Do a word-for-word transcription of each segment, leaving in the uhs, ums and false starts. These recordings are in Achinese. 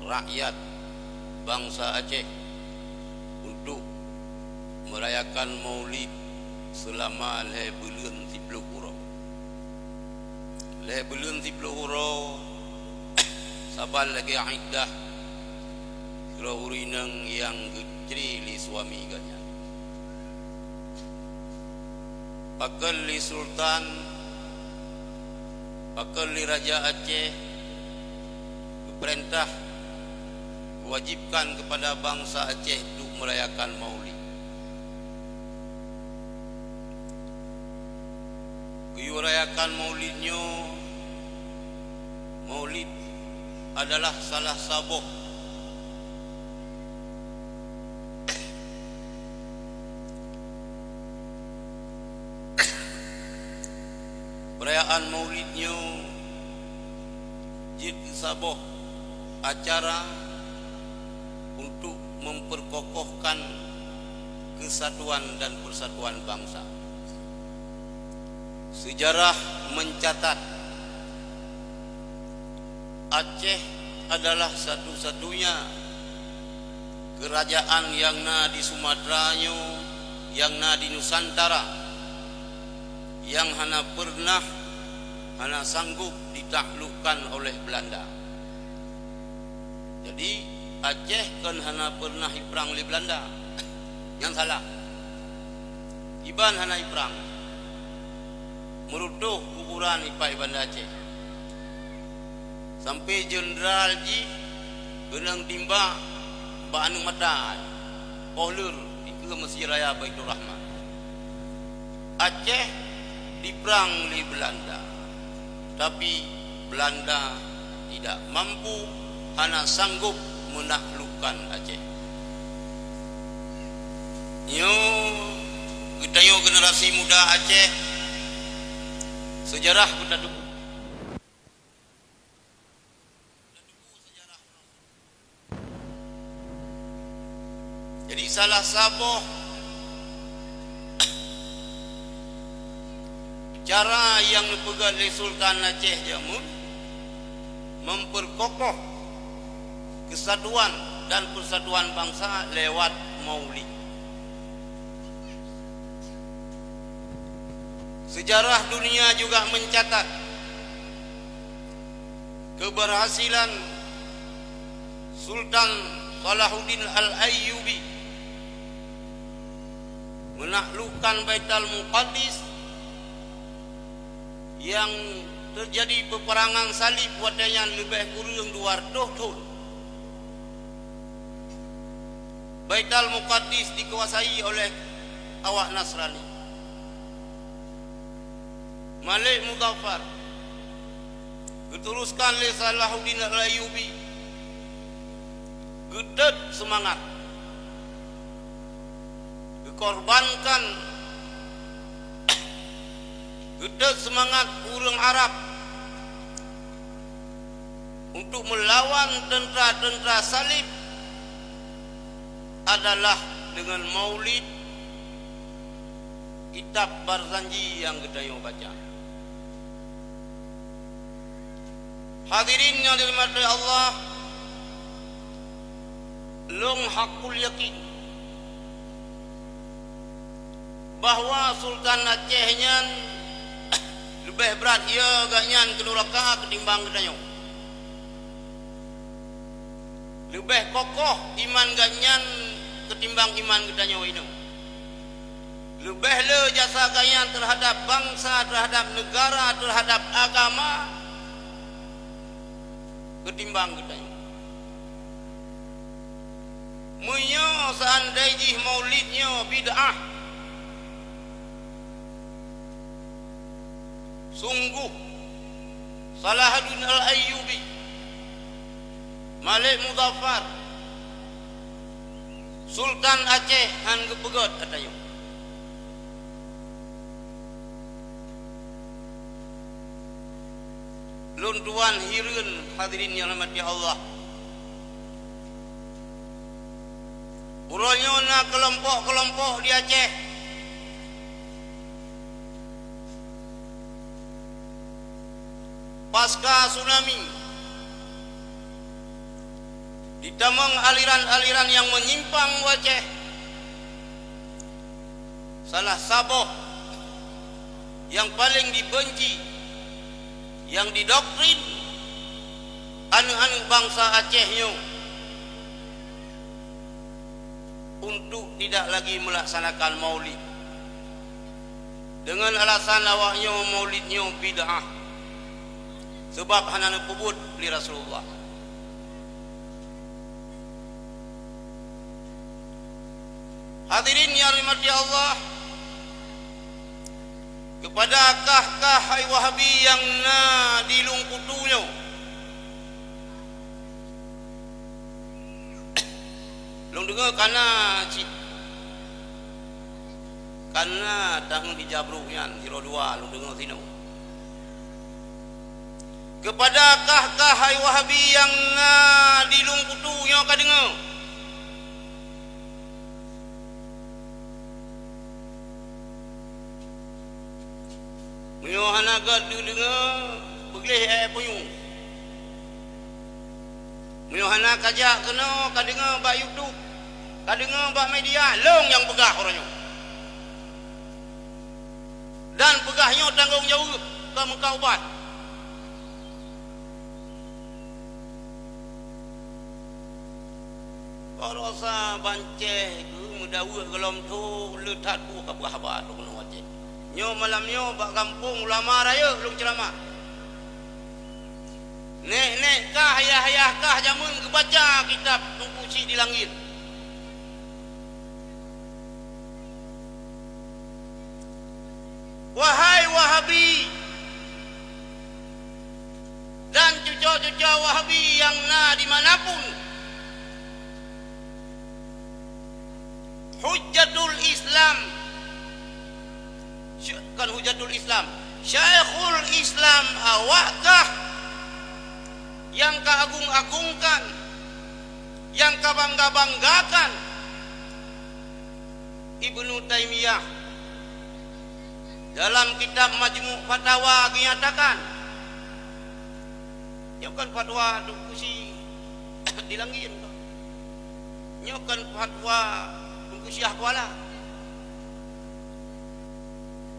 rakyat bansa Aceh untuk merayakan Maulid selama lhée buleuen siplôh uroe. Lhée buleuen siplôh uroe saban lagée iddah sidroe ureuëng inong nyang geucre lé suami geuh nyan. Pakon lé sultan, pakon lé raja Aceh geupeurintah, geuwajibkan keupada bansa Aceh untuk merayakan Maulid. Geuyue rayakan Maulid nyoe, Maulid adalah salah saboh Peurayaan Maulid nyoe jeuet keu saboh acara untuk memperkokohkan kesatuan dan persatuan bangsa. Sejarah mencatat, Aceh adalah satu-satunya kerajaan nyang na di Sumatera nyoe, nyang na di Nusantara, nyang hana peureunah, hana sanggob ditaklukkan oleh Beulanda. Jadi, Aceh kon hana peureunah iprang lé Beulanda. Nyan salah. Iban hana iprang. Meurutoh kuburan ipat i Banda Aceh. Sampoe jeuneural jih keunong timbak bak aneuk mata, poh leur dikeue Masjid Raya Baiturrahman. Aceh diprang lé Beulanda, tapi Beulanda tidak mampu, hana sanggob meunaklukkan Aceh. Nyoe geutanyoe generasi muda Aceh, sejarah geutanyoe. Jadi, salah saboh cara nyang neupeugét lé Sultan Aceh jameun memperkokoh kesatuan dan persatuan bangsa lewat Maulid. Sejarah dunia juga mencatat keberhasilan Sultan Salahuddin Al-Ayyubi menaklukkan Baitul Muqaddis nyang teujadi peuperangan salib watée nyan leubeh kureueng dua reutôh thon. Baitul Muqaddis dikuasai oleh awak Nasrani. Malik Muzaffar geuturuskan lé Salahuddin Al-Ayyubi, geutot seumangat, geukorbankan, geutot seumangat ureuëng Arab untuk meulawan teuntra-teuntra salib adalah deungon Maulid, kitab Barzanji nyang geutanyoe baca. Hadirin nyang dirahmati Allah, lôn hakul yakin bahwa Sultan Aceh nyan leubeh brat ie geuh nyan keu nuraka keutimbang geutanyoe. Leubeh kokoh iman geuh nyan keutimbang iman geutanyoe inoe. Leubeh le jasa geuh nyan teuhadab bansa, teuhadab neugara, teuhadab agama keutimbang geutanyoe. Meunyoe seandai jih Maulid nyoe bid'ah, sungguh Salahuddin Al-Ayyubi, Malik Muzaffar, Sultan Aceh hán geupeugét ata nyoe. Lôn tuan hireuen hadirin nyang rahmati Allah. Uroe nyoe na keulompok-keulompok di Aceh pasca tsunami Ditamong aliran-aliran nyang meunyimpang u Aceh. Salah saboh nyang paleng dibeunci, nyang didoktrin aneuëk-aneuëk bansa Aceh nyoe untuk tidak lagi melaksanakan maulid, deungon alasan awak nyoe maulid nyoe bid'ah, sabab hana neupeubuet lé Rasulullah. Hadirin yang dirahmati Allah, kepada kah-kah hai Wahabi nyang na di Lueng Putu nyoe, lôn deungoe kana cit, kana tahun hijab ruh nyan sidroe dua lôn deungoe sinoe. Kepada kah-kah hai Wahabi nyang na di Lueng Putu nyoe ka deungoe. Meunyoe hana gét neudeungoe, peugleh ék punyueng. Meunyoe hana kajak keunoe, kadeungoe bak YouTube, kadeungoe bak media, lôn nyang peugah uroe nyoe. Dan peugah nyoe tanggong jaweueb, kon meukat ubat. Baroesa bancéh geumeudaweueb gohlom thon le that peue ka peugah haba lôn keunoe watée nyoe. Malam nyoe bak gampông ulama rayeuk lôn ceuramah. Nék-nék kah, yah-yah kah jamén geubaca kitab Teungku Chik di Langét. Wahai Wahabi dan cuco-cuco Wahabi nyang na di mana pun, Hujjatul Islam, sy-, kon Hujjatul Islam, Syekhul Islam awak kah nyang ka agung-agungkan, nyang ka bangga-banggakan, Ibnu Taimiyah dalam kitab Majmu' Fatawa geunyatakan, nyoe kon fatwa Teungku Chik di Langét, nyoe kon fatwa Teungku Syiah Kuala.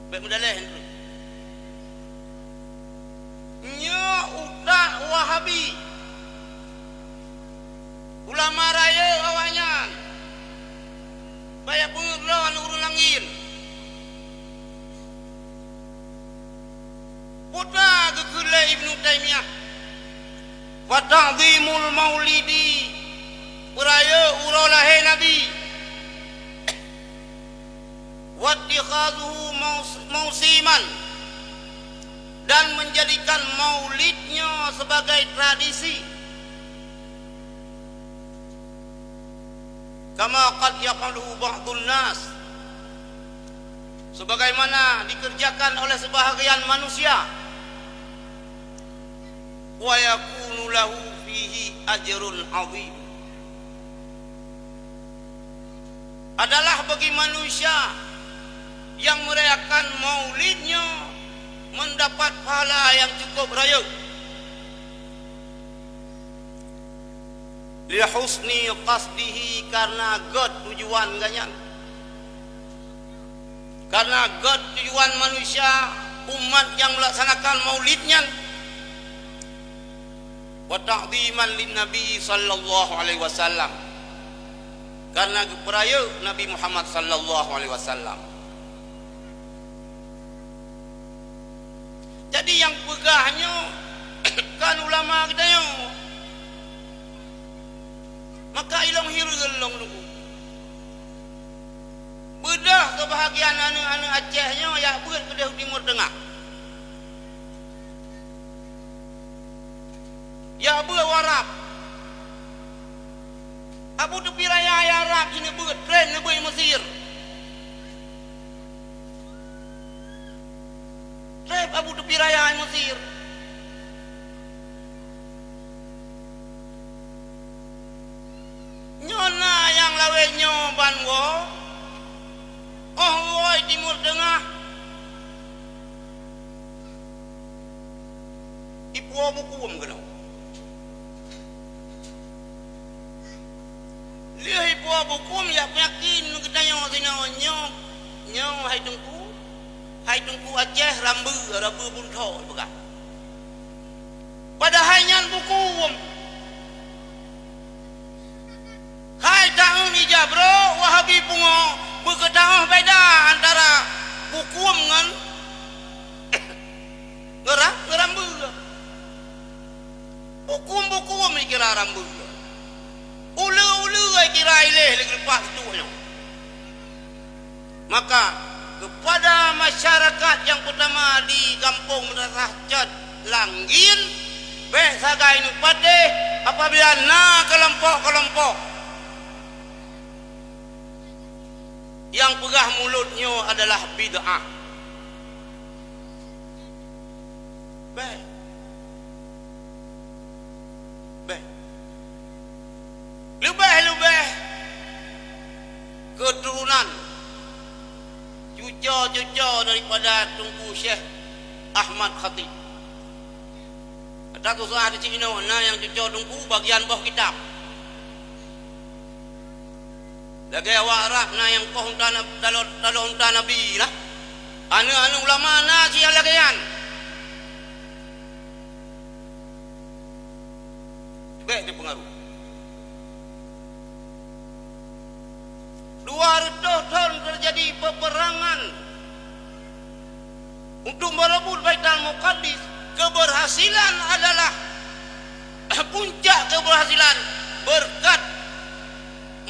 Bék meudaleh. Nyoe utak Wahabi. Ulama rayeuk awaknyan, baya peungeuet droe ureuëng langét. Peue ta geukheun lé Ibnu Taimiyah, "Wa ta'zimul maulidi," peurayeuk uroe lahé Nabi. "Wattikhadzuhu maus-, mausiman," dan menjadikan maulid nyoe sebagai tradisi. "Kama qad yaf'aluhu ba'dun nas," sebagaimana dikerjakan oleh sebahagian manusia. "Wa yakunu lahu fihi ajrun 'azim," adalah bagi manusia yang merayakan maulid nyoe mendapat pahala yang cukup rayeuk. "Li husni qasdihi," karena gét tujuan geuhnyan. Karena gét tujuan manusia, umat nyang melaksanakan maulid nyan. "Wa ta'ziman lin Nabi sallallahu alaihi wasallam," karena geupeurayeuk Nabi Muhammad sallallahu alaihi wasallam. Jadi, nyang peugah nyoe kan ulama geutanyoe. Maka ilong hireuen lôn nunggu. Beudôh keubahagiaan aneuëk-aneuëk Aceh nyoe jak beuet keudeh u Timur Teungah. Jak beuet u Arab. Abu Tepi Raya i Arab jih neubeuet, treb neubeuet i Mesir. Treb Abu Tepi Raya i Mesir. Nyoe na nyang lawét nyoe ban woe, óh woe i Timur Teungah, ipuwoe mukum keunoe. Buku meujak peuyakin geutanyoe sinoe nyoe, nyoe hai Teungku, hai Teungku Aceh rambeue, rambeue buntho peugah. Padahai nyan buku. Hai taun ija brok Wahabi pungo, beukeutaoh beda antara huköm ngon ngeura-, ngeurambeue. Huköm-huköm ikira rambeue. Uleue-uleue ikira ileh lé geuleupah situek nyoe. Maka, keupada masyarakat nyang peutama di gampông Meudrasah Cot Langgin, bék sagai neupatéh apabila na keulompok-keulompok nyang peugah mulod nyoe adalah bid'ah. Bék. Bék. Leubeh-leubeh keuturonan cuco-cuco daripada Teungku Syekh Ahmad Khatib. Ata susah di sinoe na nyang cuco Teungku bagian boh kitab. Lagée awak Arab na nyang koh unta na-, talo-, talo unta Nabi na. Aneuk-aneuk ulama na si nyang lagée nyan. Bék teupeungaruh. Dua reutôh thon teujadi peupeurangan untuk meureubot Baitul Muqaddis. Keubeurhasilan adalah puncak keubeurhasilan beureukat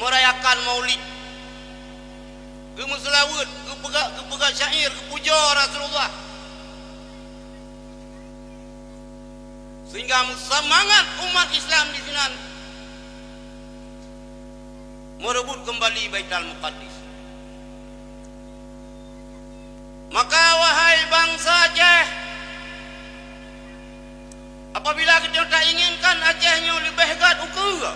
meurayakan Maulid. Geumeuseulaweuet, geupeugah, geupeugah syair, geupujoe Rasulullah. Sehingga meusemangat umat Islam di sinan meureubot keumbali Baitul Muqaddis. Maka, wahai bansa Aceh, apabila geutanyoe tainginkan Aceh nyoe leubeh gét ukeue,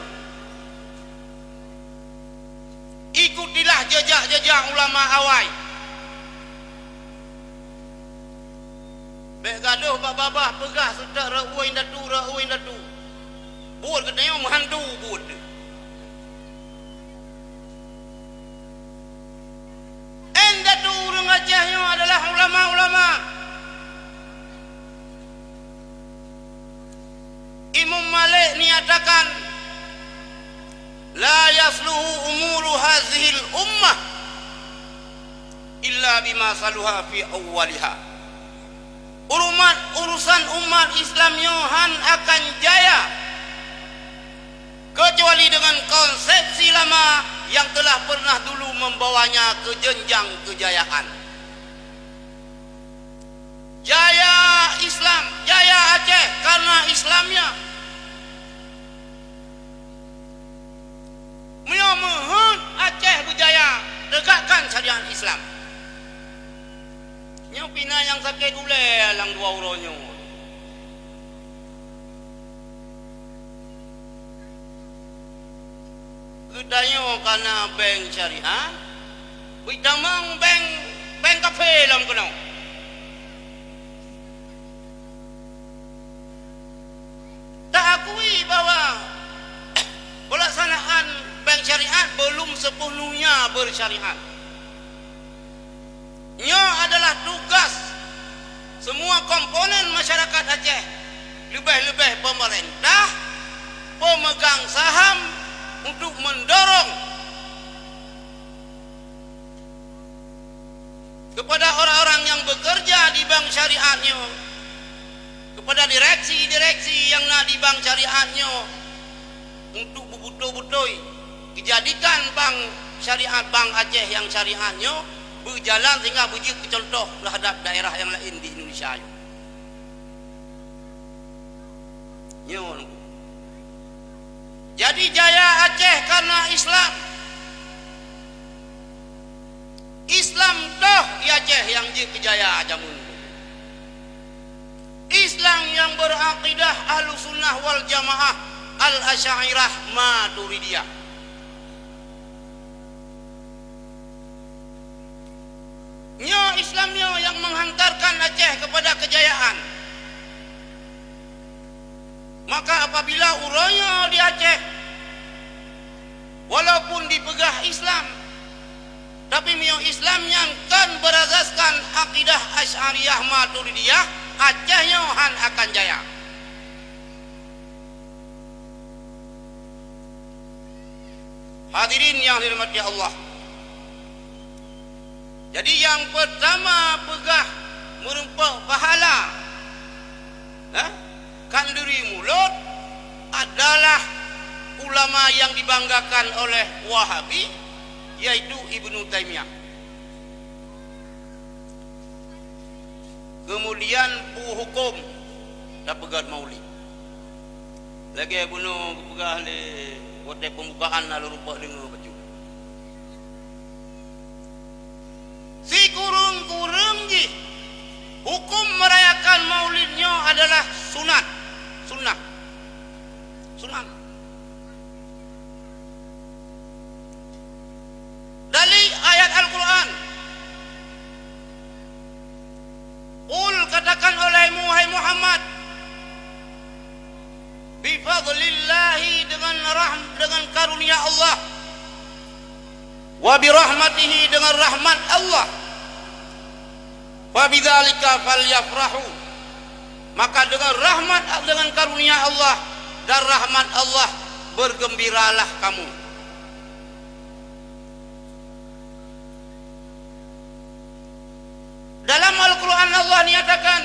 ikutilah jejak-jejak ulama awai. Bék gadôh bak babah peugah seutôt rot indatu, rot indatu. Buet geutanyoe meuhantu buet. Indatu ureuëng Aceh nyoe adalah ulama-ulama. Imam Malik menyatakan, "La yasluhu umuru hazihil ummah illa bima saluha fi awwaliha." Urumat, urusan umat Islam nyoe han akan jaya kecuali dengan konsepsi lama yang telah pernah dulu membawanya ke jenjang kejayaan. Jaya Islam, jaya Aceh karena Islamnya. Meunyoe meuheuet Aceh beujaya, tegakkan syariat Islam. Nyoe pih na nyang sakét ulée lam dua uroe nyoe. Geutanyoe ka na bank syariah, beutamong bank, bank kafé lom keunoe. Taakui bahwa pelaksanaan bank syariat belum sepenuhnya bersyariat. Nyoe adalah tugas semua komponen masyarakat Aceh, leubeh-leubeh pemerintah, pemegang saham, untuk mendorong kepada orang-orang yang bekerja di bank syariat nyoe, kepada direksi-direksi nyang na di bank syariat nyoe, untuk beubeutôi-beutôi geujadikan bank syariat, Bank Aceh nyang syariat nyoe beujalan sehingga beujeuet keu cuntoh terhadap daerah nyang laén di Indonesia nyoe. Nyoe. Jadi, jaya Aceh karena Islam. Islam toh di Aceh nyang jeuet keu jaya jameun. Islam nyang berakidah Ahlussunnah wal Jamaah, Al-Asy'ariyah, Maturidiyah. Nyoe Islam nyoe nyang menghantarkan Aceh kepada kejayaan. Maka apabila uroe nyoe di Aceh Walaupun dipeugah Islam, tapi meunyoe Islam nyan kon berasaskan akidah Asy'ariyah Maturidiyah, Aceh nyoe han akan jaya. Hadirin yang dirahmati Allah. Jadi, nyang peutama peugah meurumpok pahala, eh, khanduri mulod adalah ulama yang dibanggakan oleh Wahabi, yaitu Ibnu Taimiyah. Kemudian, peue huköm tapeugöt maulid. Lagèe bunoe geupeugah lé watèe peumbukaan, na lôn rumpok deungö bacut. Sikureueng-kureueng jih, huköm merayakan maulid nyoe adalah sunat. Sunnah. Sunat. Dalil ayat Al-Quran. Qul, katakan olehmu, hai Muhammad, "Bi fadlillahi," dengan rahm-, dengan karunia Allah, "wa bi rahmatihi," dengan rahmat Allah, "fa bidzalika falyafrahu," maka dengan rahmat, dengan karunia Allah dan rahmat Allah bergembiralah kamu. Dalam Al-Quran Allah nyatakan,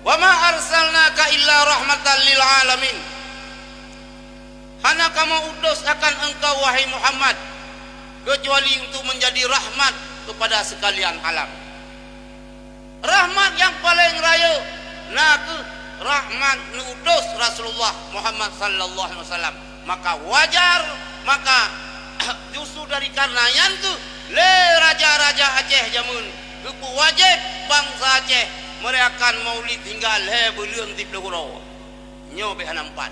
"Wa ma arsalnaka illa rahmatan lil alamin." Hana kamoe utus akan engkau, wahai Muhammad, kecuali untuk menjadi rahmat kepada sekalian alam. Rahmat nyang paleng rayeuk na kheueh rahmat neuutus Rasulullah Muhammad sallallahu alaihi wasallam. Maka wajar, maka justru dari karena nyan kheueh lé raja-raja Aceh jameun geupeuwajéb bansa Aceh merayakan maulid hingga lhèe buleuen siplôh uroe. Nyoe bèk hana meupat.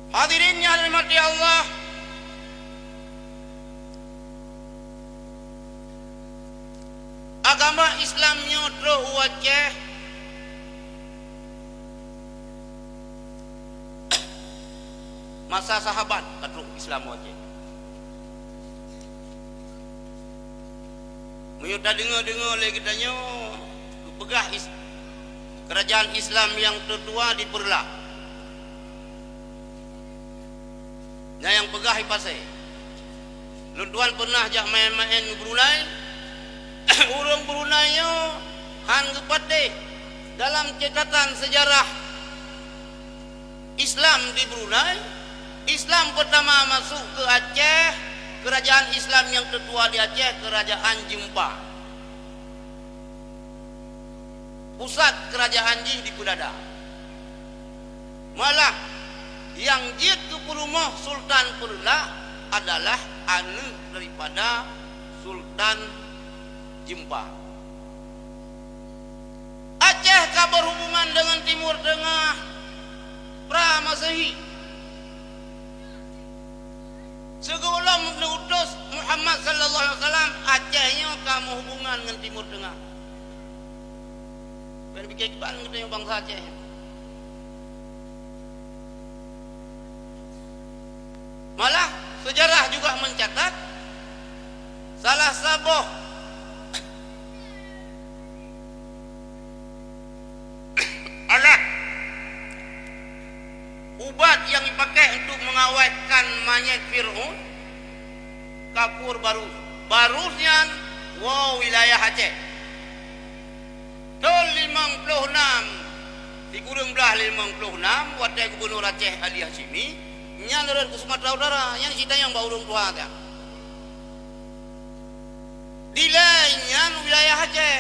Hadirin nyang dirahmati Allah, agama Islam nyoe trôk u Aceh masa sahabat ka trôk Islam u Aceh. Meunyoe tadeungoe-deungoe lé geutanyoe, geupeugah is-, keurajaan Islam nyang teutua di Peureulak. Nyan nyang peugah i Pasè. Lôn tuan peunah jak maén-maén u Brunei. Ureueng Brunei nyoe han geupatéh dalam catatan seujarah Islam di Brunei, Islam peutama masôk keu Aceh, keurajaan Islam nyang teutua di Aceh, Keurajaan Jeumpa. Pusat keurajaan jih di Peudada. Malah, nyang jeuet keu peurumoh Sultan Peureulak adalah aneuk daripada Sultan Jeumpa. Aceh ka berhubungan dengan Timur Tengah pra-Masehi. Sigohlom neuutus Muhammad sallallahu alaihi wasallam, Aceh nyoe ka meuhubungan ngon Timur Tengah. Bèk pike kiban geutanyoe bansa Aceh. Malah, sejarah juga mencatat, salah saboh alat ubat nyang jipakék untuk mengawetkan manyét Fir'aun, kapur barus. Barus nyan woe wilayah Aceh. Thôn limong ploh nam, sikureueng blah limong ploh nam, watèe gubunur Aceh Ali Hasyimi, nyan rhot keu Sumatera Utara, nyan jitanyong bak ureueng tuha nyan. Dilèe nyan wilayah Aceh.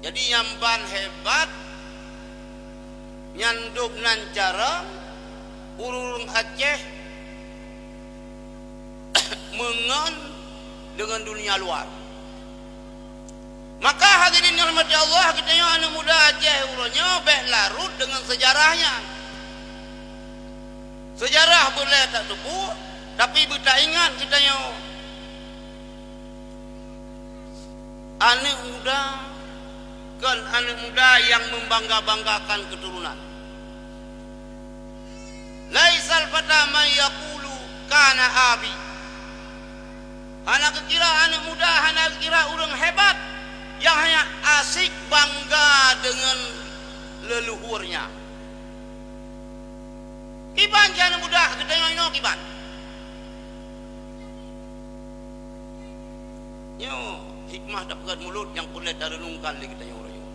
Jadi, nyang ban hebat, nyan dub nan carông ureueng Aceh meungon deungon dunia luar. Maka, hadirin nyang dirahmati Allah, geutanyoe aneuk muda Aceh uroe nyoe bèk larot deungon sejarah nyan. Sejarah beu lé tateupeue, tapi beu taingat geutanyoe. Aneuk muda Kon aneuk muda nyang membangga-banggakan keuturonan. "Laisal fata man yaqulu kana abi." Hana geukira aneuk muda, hana geukira ureuëng hebat nyang hanya asyik bangga deungon leuluhurnya. Kiban jih aneuk muda geutanyoe inoe kiban. Nyoe hikmah tapeugah mulod nyang peureulée tareunungkan lé geutanyoe uroe nyoe.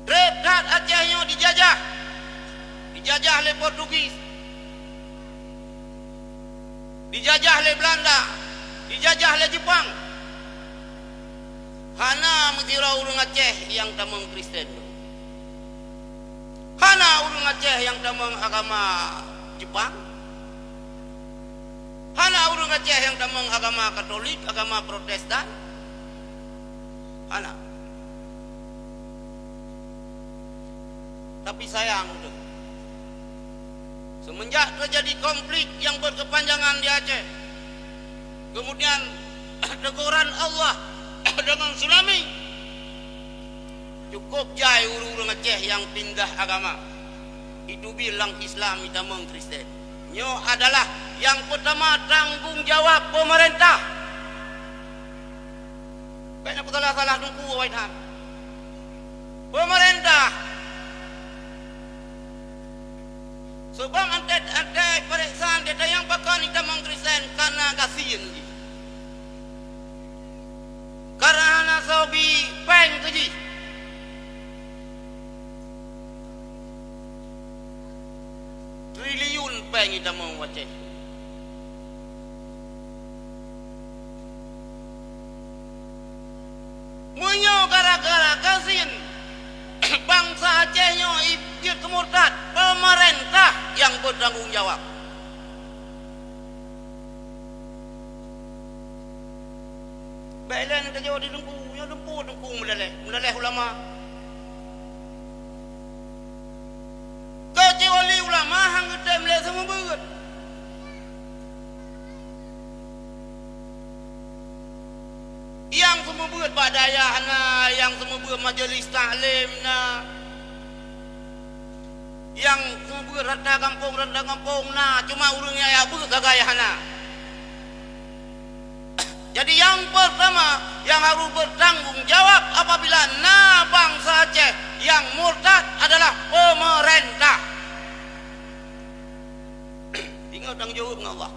Treb that Aceh nyoe dijajah, dijajah lé Portugis, dijajah lé Belanda, dijajah lé Jepang. Hana meusidroe ureuëng Aceh nyang tamong Kristen. Hana ureuëng Aceh nyang tamong agama Jepang. Hana ureuëng Aceh nyang tamong agama Katolik, agama Protestan. Hana. Tapi sayang beutôi, semenjak teujadi konflik nyang berkepanjangan di Aceh, kemudian teguran Allah deungon tsunami, cukup jai ureuëng-ureuëng Aceh nyang pindah agama, itu bilang Islam, itamong Kristen. Nyoe adalah nyang peutama tanggong jawab peumeurintah. Bék na peusalah-salah teungku awai that. Peumeurintah. Seubab antée-antée pareksan teuntang nyang pakon itamong Kristen kana gasien jih. Karena hana soe bi péng keu jih. Triliun péng itamong u Aceh. Meunyoe gara-gara gasien bansa Aceh nyoe jeuet keu murtad, peumeurintah nyang beutanggong jawab. Bék lé neutajok di teungku, nyoe teungku, teungku meulaléh, meulaléh ulama. Keucuali ulama han geutem lé seumeubeuet. Nyang seumeubeuet bak dayah na, nyang seumeubeuet majelis taklim na. Nyang seumeubeuet rata gampông, rata gampông na, cuma ureuëng nyang jak beuet sagai hana. Jadi nyang peurtama nyang harôh beutanggong jawab apabila na bansa Aceh nyang murtad adalah peumeurintah. Ingat tanggong jaweueb ngon Allah.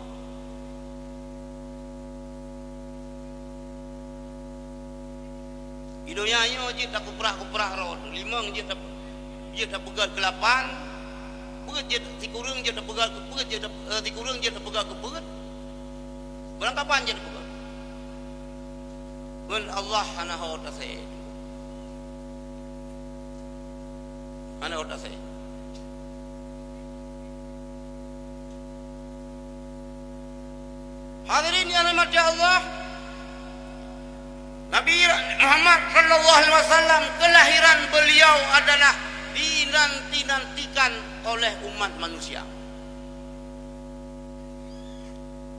Di donya nyoe jeuet takuprah-kuprah droe, limong jeuet tap-, jeuet tapeugöt keu lapan, peuet jeuet sikureueng jeuet tapeugöt keu peuet, jeuet tap-, eh, sikureueng jeuet tapeugöt keu peuet. Barangkapan jeuet tapeugöt. Ngon Allah hana ho tasé. Hana ho tasé. Hadirin yang dirahmati Allah, Nabi Muhammad sallallahu alaihi wasallam, kelahiran beliau adalah dinanti-nantikan oleh umat manusia.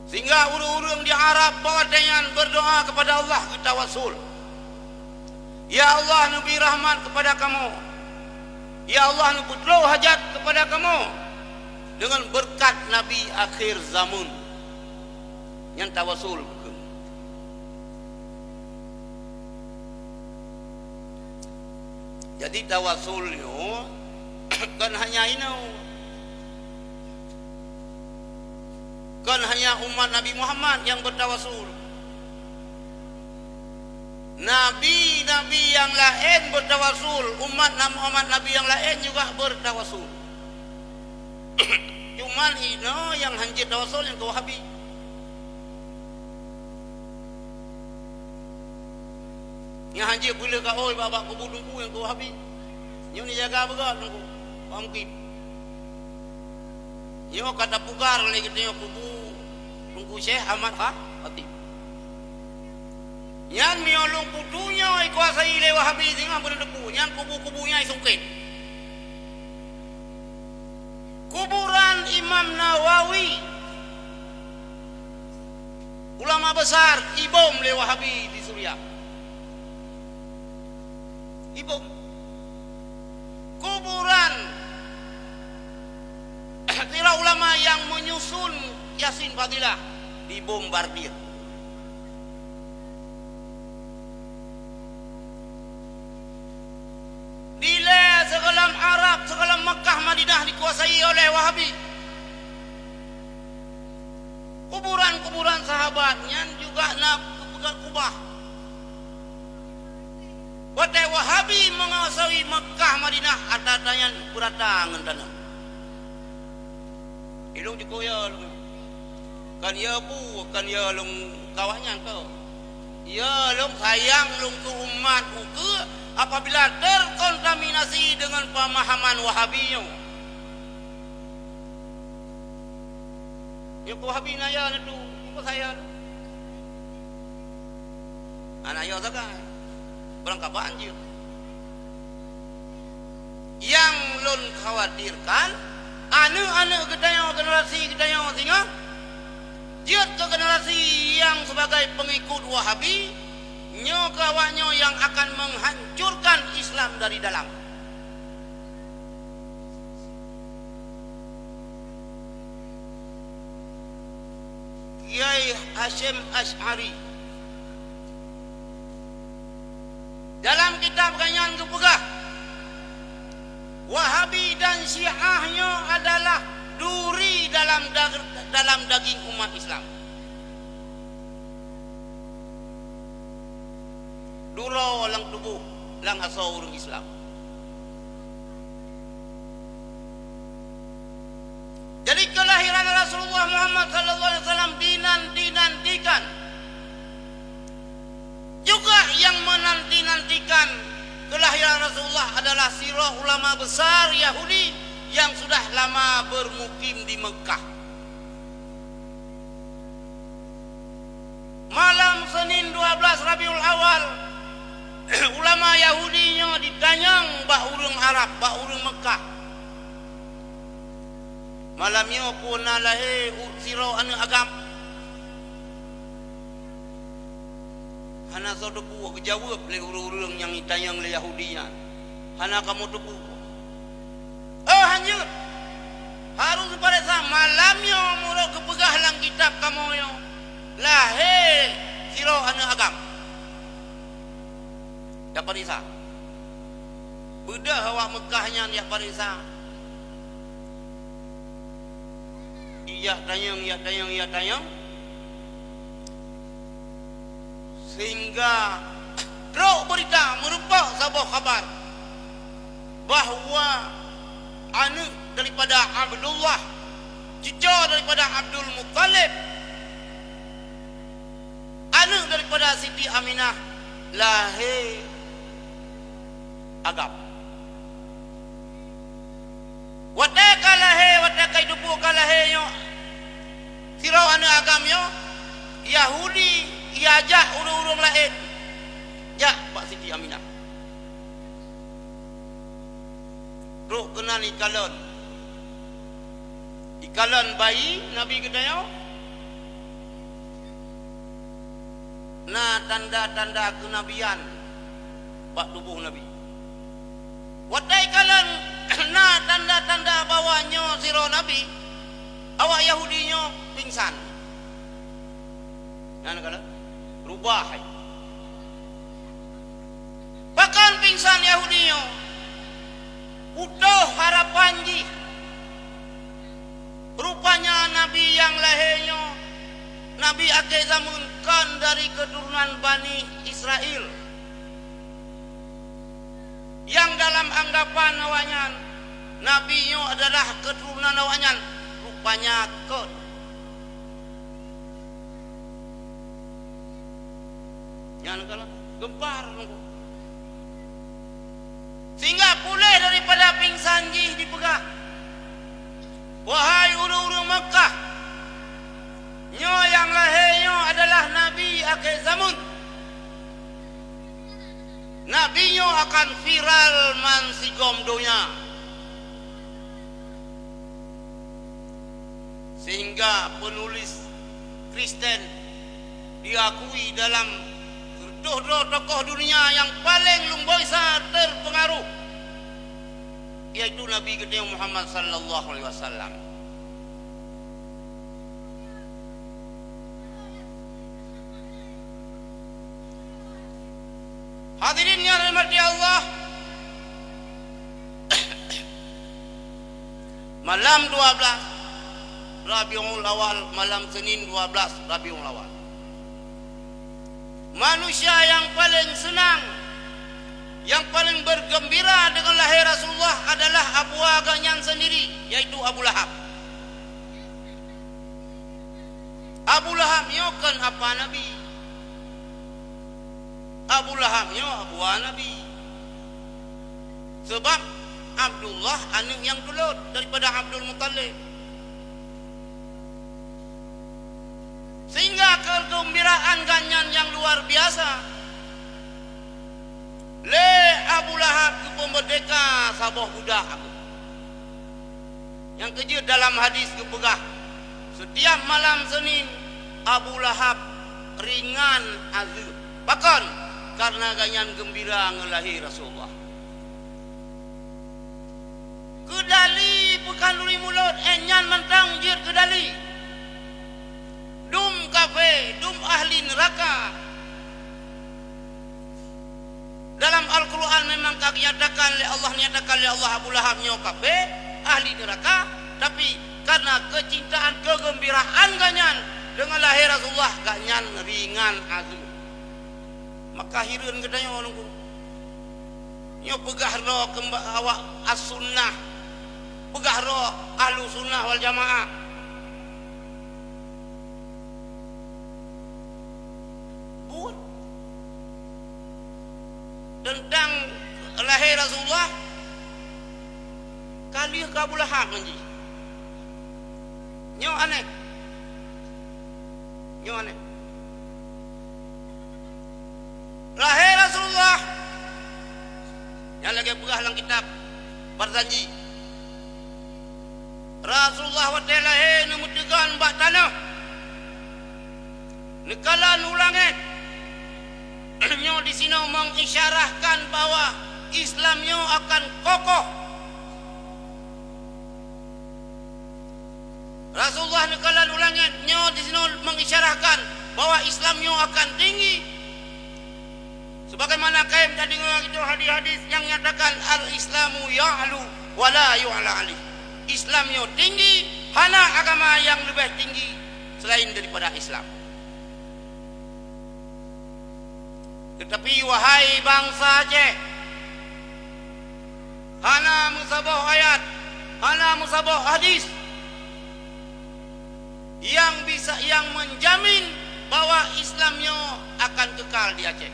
Sehingga ureuëng-ureuëng di Arab bak watée nyan berdoa kepada Allah, geutawasul. Ya Allah, neubri rahmat kepada kamoe. Ya Allah, neupeutroh hajat kepada kamoe deungon beureukat Nabi akhir zaman. Nyan tawasul keu. Jadi tawasul nyoe kon hanya inoe. Kon hanya umat Nabi Muhammad nyang beutawasul. Nabi-nabi nyang laén beutawasul, umat na-, umat Nabi nyang laén juga beutawasul. Cuman inoe nyang hanjeuet tawasul nyang keu Wahabi. Nyang hanjeuet beuleue ka oi bak-bak kubu teungku nyang keu Wahabi. Nyoe neujaga beugöt teungku. Pak Mukib. Nyoe ka tapugar lé geutanyoe kubu Teungku Syekh Ahmad Kha-, Khatib. Nyan meunyoe lôn peutunyok ikuasai lé Wahabi singoh beuneuteupeu, nyan kubu-kubu nyan isungkét. Kuburan Imam Nawawi, ulama besar, ibom lé Wahabi di Suriah. Dibom. Kuburan sidroe ulama nyang menyusun Yasin Fadilah dibombardir. Dilée sigohlom Arab, sigohlom Mekkah, Madinah dikuasai oleh Wahabi. Kuburan-kuburan sahabat nyan juga na geupeugét kubah. Watée Wahabi menguasai Mekkah, Madinah, ata-ata nyan beurata ngon tanoh. Ilong jikoe ya lôn. Kan ya bu, kan ya lôn kawak nyan ko. Ya lôn sayang lôn keu umat ukeue apabila terkontaminasi dengan pemahaman Wahabi nyoe. Nyoe keu Wahabi na ya na tu, bukan saya. Aneuk yo sagai. Barangkaban jeuet. Nyang lôn khawatirkan, aneuk-aneuk geutanyoe, generasi geutanyoe singoh jeuet keu generasi nyang sebagai pengikut Wahabi, nyoe keu awaknyoe nyang akan menghancurkan Islam dari dalam. Kiai Hasyim Asy'ari dalam kitab geuhnyan geupeugah, Wahabi dan Syiah nyoe adalah duri dalam dag-, dalam daging umat Islam. Duroe lam tuboh, lam asoe ureuëng Islam. Jadi, kelahiran Rasulullah Muhammad sallallahu alaihi wasallam dinanti-nantikan. Juga yang menanti-nantikan kelahiran Rasulullah adalah sidroe ulama besar Yahudi yang sudah lama bermukim di Mekah. Malam Senin dua belas Rabiul Awal, ulama Yahudi nyoe jitanyong bak ureuëng Arab, bak ureuëng Mekah. Malam nyoe peue na lahé u-, sidroe aneuk agam? Hana soe teupeue, geujaweueb lé ureuëng-ureuëng nyang jitanyong lé Yahudi nyan. Hana kamoe teupeue. Oh, hanjeuet! Harôh geupareksa malam nyoe meunurot geupeugah lam kitab kamoe nyoe, lahé sidroe aneuk agam. Tapareksa. Beudôh awak Mekah nyan jak pareksa. Ijak tanyong, ijak tanyong, ijak tanyong. Sehingga trok beurita, meurumpok saboh khabar bahwa aneuk daripada Abdullah, cuco daripada Abdul Muttalib, aneuk daripada Siti Aminah, lahé agam. Watée ka lahé, watée ka jiteupeue ka lahé nyoe, sidroe aneuk agam nyoe, Yahudi ijak ureuëng-ureuëng laén jak bak Siti Aminah. Trok keunan ikalon. Ikalon bayi Nabi geutanyoe. Na tanda-tanda keunabian bak tuboh Nabi. Watée ikalon na tanda-tanda bahwa nyoe sidroe nabi, awak Yahudi nyoe pingsan. Nyan kalon rubah hai. Pakon pingsan Yahudi nyoe? Putôh harapan jih. Rupanya nabi nyang lahé nyoe, nabi akhé zameun, kon dari keuturonan Bani Israel. Nyang dalam anggapan awaknyan, nabi nyoe adalah keuturonan awaknyan, rupanya kon. Nyan kalon geumpar nunggu. Sehingga puléh daripada pingsan jih jipeugah, "Wahai ureuëng-ureuëng Makkah, nyoe nyang lahé nyoe adalah nabi akhé zameun. Nabi nyoe akan viral bansigom donya." Sehingga penulis Kristen diakui dalam Tuh droe tokoh dunia nyang paleng lumboi sa terpengaruh, yaitu Nabi geutanyoe Muhammad sallallahu alaihi wasallam. Hadirin yang dirahmati Allah, malam dua belas Rabiul Awal, malam Senin dua belas Rabiul Awal, manusia yang paling senang, yang paling bergembira dengan lahé Rasulullah adalah abu agak nyan sendiri, yaitu Abu Lahab. Abu Lahab nyoe kon apa Nabi. Abu Lahab nyoe abu Nabi. Sebab Abdullah aneuk nyang tulot daripada Abdul Muttalib. Sehingga kegembiraan gobnyan nyang luar biasa. Lé Abu Lahab geupeumeurdeka saboh budak. Nyang keujeuet dalam hadis geupeugah, setiap malam Senin Abu Lahab ringan azeueb. Pakon? Karena gobnyan geumbira ngon lahé Rasulullah. Keudali peukhanduri mulod, eh, nyan mantong jeuet keudali. Dum kafé, dum ahli neuraka. Dalam Al-Qur'an memang ka dinyatakan lé Allah, nyatakan lé Allah Abu Lahab nyoe kafé, ahli neuraka, tapi karena keucintaan, keugeumbiraan gobnyan deungon lahé Rasulullah, gobnyan ringan azeueb. Maka hireuen geutanyoe nunggu. Nyoe peugah droe keumba-, awak as-sunnah, peugah droe ahlu sunnah wal jamaah. Buet teuntang lahé Rasulullah, ka lheueh keu Abu Lahab ngon jih. Nyoe aneh. Nyoe aneh. Lahé Rasulullah, nyang lagée peugah lam kitab Barzanji. Rasulullah watée lahé neumeuteugon bak tanoh, neukalon u langét. Nyoe disinoe mengisyarahkan bahwa Islam nyoe akan kokoh. Rasulullah neukalon u langét, nyoe disinoe mengisyarahkan bahwa Islam nyoe akan tinggi. Sebagaimana kayém tadeungoe itu hadis-hadis nyang nyatakan, "Al-Islamu ya'lu wa la yu'la alaih." Islam nyoe tinggi, hana agama nyang leubeh tinggi selain daripada Islam. Teutapi, wahai bansa Aceh, hana meusaboh ayat, hana meusaboh hadis nyang bisa, nyang menjamin bahwa Islam nyoe akan kekal di Aceh.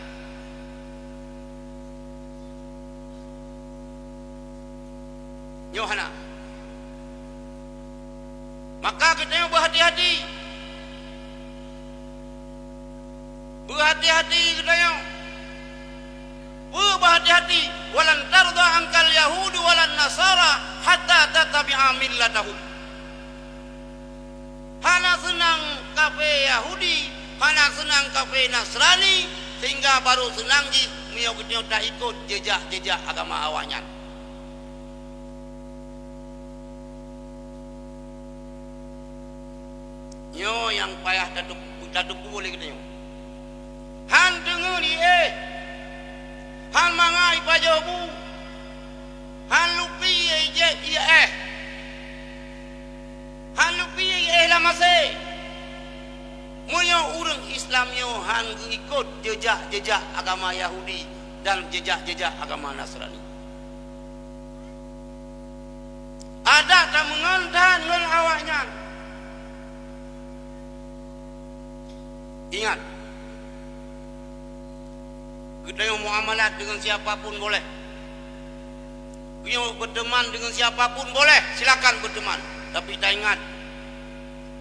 Nyoe hana. Maka geutanyoe beuhati-hati. Beuhati-hati geutanyoe. Peue beuhati-hati? "Walan tardha ankal yahudu walan nasara hatta tattabi'a millatahum." Hana seunang kafé Yahudi, hana seunang kafé Nasrani, sehingga barô seunang jih meunyoe geutanyoe taikot jeujak-jeujak agama awaknyan. Nyoe nyang payah tateup-, tateupeue lé geutanyoe. Han teungeut iéh, han mangat ipajoh bu, han lupi iéh, iéh, han lupi iéh lam até. Meunyoe ureuëng Islam nyoe han geuikot jeujak-jeujak agama Yahudi dan jeujak-jeujak agama Nasrani. Adak tameungon that ngon awaknyan. Ingat, geutanyoe muamalat deungon siapa pun boleh. Geutanyoe beuteuman deungon siapa pun boleh, silakan beuteuman. Tapi taingat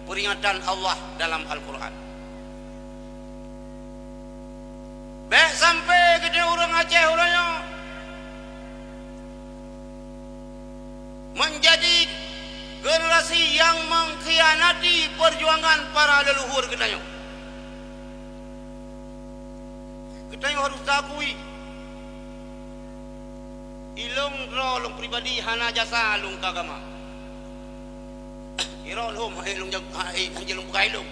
peringatan Allah dalam Al-Qur'an. Bék sampai geutanyoe ureuëng Aceh uroe nyoe menjadi generasi yang mengkhianati perjuangan para leluhur geutanyoe. Tanyoe harôh taakui, ilôn droe lôn pribadi hana jasa lôn keu agama. Irot lom hai lôn jag-, hai hanjeuet lôn peugah ilôn.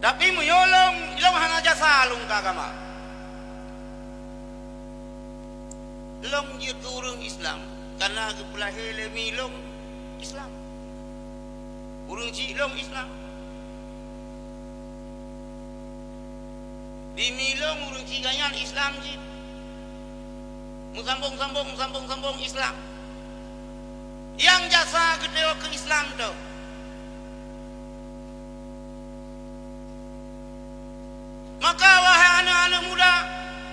Tapi meunyoe lôn, ilôn hana jasa lôn keu agama, lôn jeuet keu ureuëng Islam, kareuna geupeulahé lé mi lôn Islam. Ureuëng chik lôn Islam. Di mi lôn ureuëng chik gobnyan Islam cit. Meusambông-sambông, meusambông-sambông Islam. Nyang jasa geutanyoe keu Islam teuh. Maka, wahai aneuëk-aneuëk muda,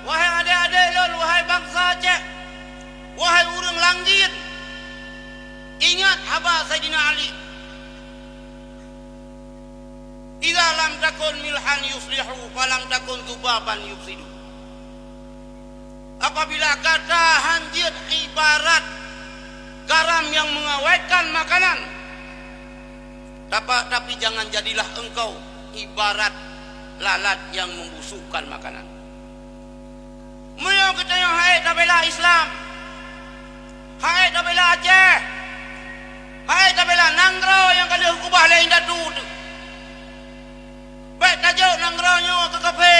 wahai adék-adék lôn, wahai bansa Aceh, wahai ureuëng Langgiet, ingat haba Saidina Ali, "Idza lam takun milhan yuslihu, falam takun dzubaban yufsidu." Apabila gata hanjeuet ibarat garam nyang mengawetkan makanan, tapa-, tapi jangan jadilah engkau ibarat lalat nyang membusukkan makanan. Meunyoe geutanyoe han ék tabela Islam, han ék tabela Aceh, han ék tabela nanggroe nyang ka lheueh geubah lé indatu teuh, bék tajok nanggroe nyoe keu kafé.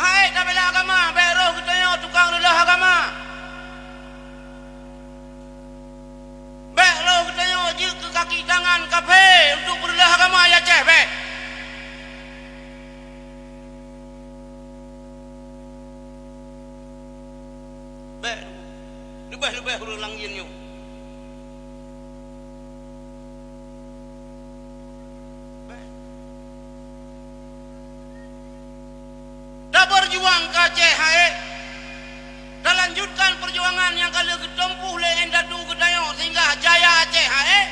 Han ék tabela agama, bék roh geutanyoe tukang reuleueh agama. Bék roh geutanyoe jeuet keu kaki tangan kafé untuk peureuleueh agama di Aceh, bék. Bék. Leubeh-leubeh ureuëng Langgiet nyoe. Bék. Tabeurjuang keu Aceh han ék, talanjutkan peurjuangan nyang ka lheueh geuteumpuh lé indatu geutanyoe sehingga jaya Aceh han ék.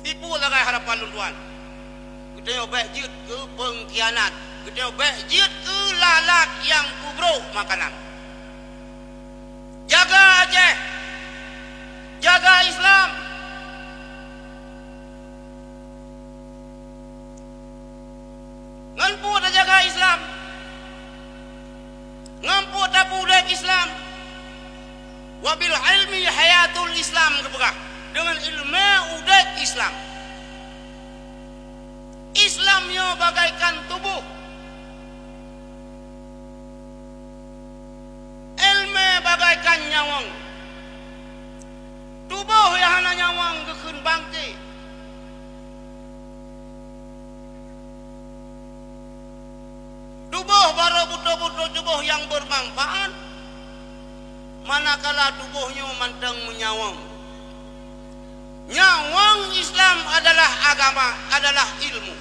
Ipeue sagai harapan lôn tuan? Geutanyoe bék jeuet keu peungkhianat, geutanyoe bék jeuet keu lalat nyang peubrok makanan. Jaga Aceh, jaga Islam. Ngon peue tajaga Islam? Ngon peue tapeudeb Islam? "Wa bil ilmi hayatul Islam," geupeugah, deungon ileumé udeb Islam. Islam nyoe bagaikan tuboh. Ileumé bagaikan nyawöng. Tuboh nyang hana nyawöng geukheun bangke. Tuboh barô beutôi-beutôi tuboh nyang beumanfaat, manakala tuboh nyoe mantong meunyawöng. Nyawöng Islam adalah agama, adalah ilmu.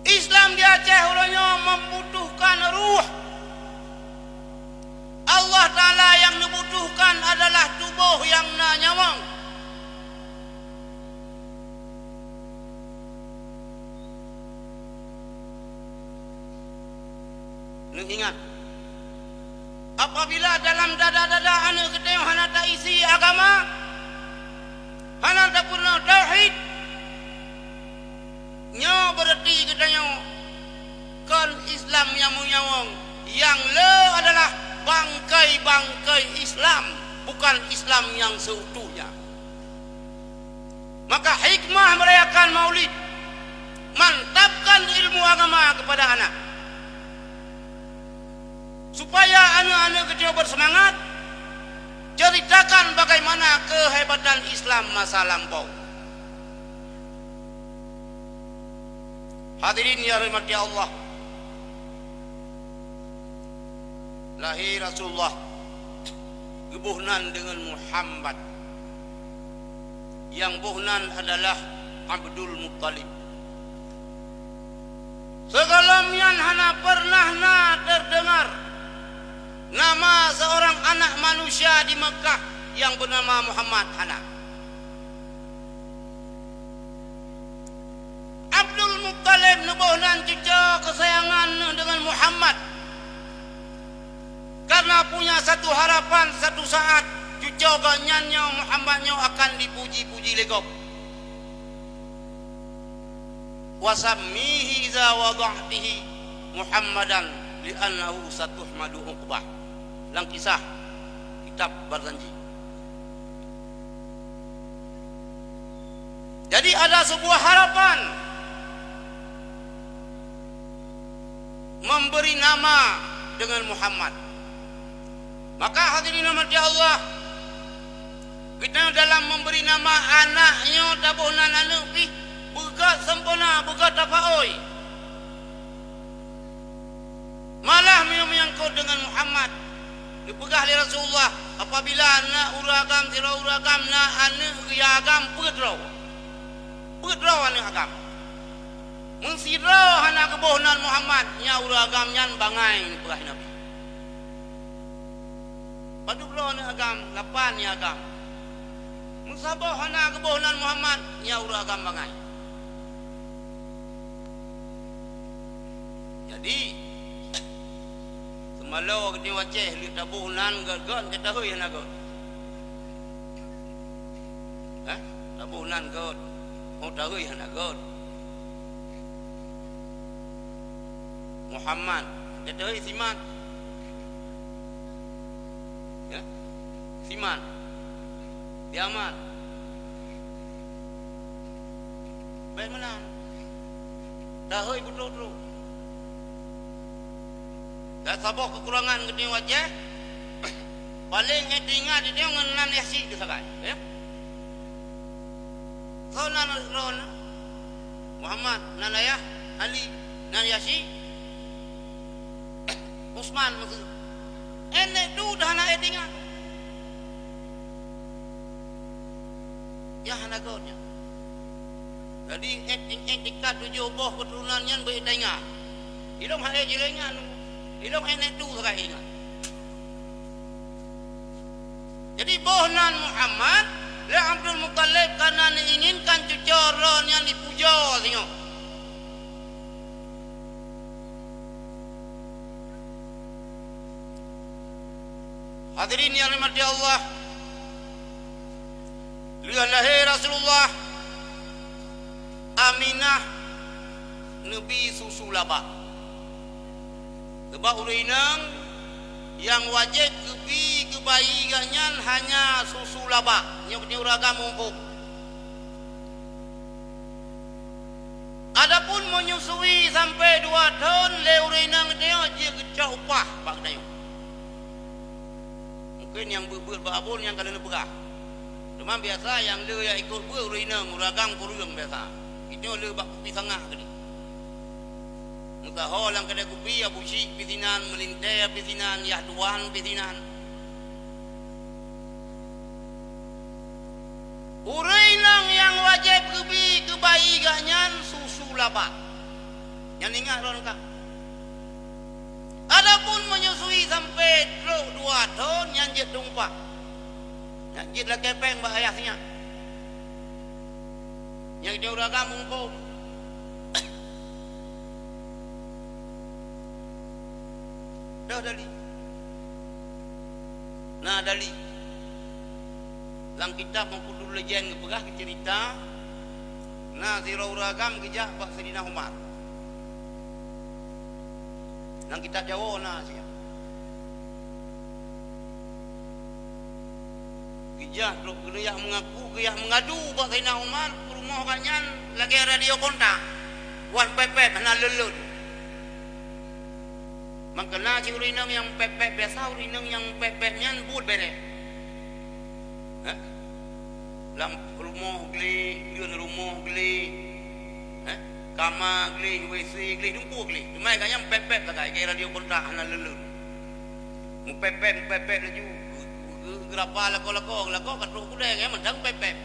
Islam di Aceh uroe nyoe membutuhkan ruh. Allah Taala nyang neubutuhkan adalah tuboh nyang na nyawöng. Neuingat, apabila dalam dada-dada aneuëk geutanyoe hana taisi agama, hana tapeurunoe tauhid, nyoe beureuti geutanyoe kon Islam nyang meunyawöng, nyang le adalah bangkai-bangkai Islam, bukan Islam nyang seutuhnya. Maka hikmah merayakan Maulid, mantapkan ilmu agama kepada anak, supaya aneuëk-aneuëk geutanyoe bersemangat, ceritakan bagaimana kehebatan Islam masa lampau. Hadirin yang dirahmati Allah, lahé Rasulullah geuboh nan deungon Muhammad, nyang boh nan adalah Abdul Muttalib. Sigohlom nyan hana pernah na terdengar nama seorang anak manusia di Mekah yang bernama Muhammad, hana. Abdul Muttalib neuboh nan cucoe keusayangan neuh deungon Muhammad. Karena punya satu harapan, satu saat cuco gobnyan nyoe Muhammad nyoe akan dipuji-puji lé gob. "Wasammihi iza wada'tihi Muhammadan li'annahu satuhmadu uqbah." Lam kisah kitab Barzanji. Jadi ada sebuah harapan memberi nama dengan Muhammad. Maka hadirin rahmati Allah, kita dalam memberi nama anak nyoe taboh nan aneuk pih beugöt sempurna, beugöt tapaôi. Malah meunyoe menyangkot dengan Muhammad, dipeugah lé Rasulullah, apabila na ureuëng agam, sidroe ureuëng agam na aneuk geuya agam, peuet droe. Peuet droe aneuk agam. Meusidroe hana geuboh nan Muhammad, nyan ureuëng agam nyan bangai, dipeugah Nabi. Padub droe aneuk agam, lapan ya agam. Meusaboh hana geuboh nan Muhammad, nyan ureuëng agam bangai. Jadi, seumalo geutanyoe u Aceh lheueh taboh nan gét-gét, teuhôi hana gét. Hah? Taboh nan gét, oh, teuhôi hana gét. Muhammad, teuhôi simat. Ya? Siman. Diaman. Bèk meunan. Dahôi beutôi-beutôi. Dan saboh keukurangan geutanyoe u Aceh, paléng ék teuingat geutanyoe ngon nan Yahsi teuh sagai, ya. Soe nan droeneuh? Muhammad, nan ayah, Ali, nan Yahsi, Utsman maksud. Ék neuk tu dah hana ék teuingat. Yah hana gét nyan. Jadi, ék-, ék-, ék tingkat tujoh boh keuturonan nyan beu teuingat. Ilôn hana ék jilèe ingat. Ilôn ék neuk tu sagai ingat. Jadi, boh nan Muhammad lé Abdul Muttalib karena neuinginkan cuco droe nyan dipujoe singoh. Hadirin yang dirahmati Allah, lheueh lahé Rasulullah, Aminah neubi susu laba. Sabab ureuëng inong nyang wajéb geubi keu bayi geuh nyan hanya susu laba, nyoe ureuëng agam muphom. Adapun menyusui sampai dua thon lé ureuëng inong geutanyoe jeuet geucok upah bak geutanyoe. Mungken nyang beuet-beuet bak abon nyang ka lheueh neupeugah. Teuma biasa nyang le jak ikot beuet ureuëng inong, ureuëng agam kureueng biasa. Geutanyoe le bak kupi sangah keudeh. Meusaho lam keudè kupi, Abu Syik pih sinan, Meulintèe pih sinan, Yah Tuan pih sinan. Ureuëng inong nyang wajéb geubi keu bayi geuh nyan susu laba. Nyan ingat droeneuh ka. Adapun menyusui sampai trok dua thon, nyan jeuet tumpah. Nyan jeuet lakèe péng bak ayah sinyak. Nyang jeuet ureuëng agam muphom. Toh dali. Na dali. Lam kitab Mauqudul Lajan geupeugah geuceurita, na sidroe ureuëng agam geujak bak Saidina Umar. Lam kitab Jawoe na siat. Geujak trok geujak meungaku, geujak meungadu bak Saidina Umar, rumoh gobnyan lagèe radio kontak. Wan pèp-pèp hana lôn-lôn. Maka na cit ureuëng inong nyang pèp-pèp, biasa ureuëng inong nyang pèp-pèp nyan buet bèrèh. Heh? Lam rumoh gleh, leuen rumoh gleh. Heh? Kama gleh, W C gleh, dumpeue gleh. Teuma gobnyan pèp-pèp sagai, keu radio kontak hana lôn-lôn. Meupèp-pèp, meupèp-pèp laju. Geu-, geu-, geurapa lakoe-lakoe, lakoe ka trok u keudè, gobnyan mantong pèp-pèp.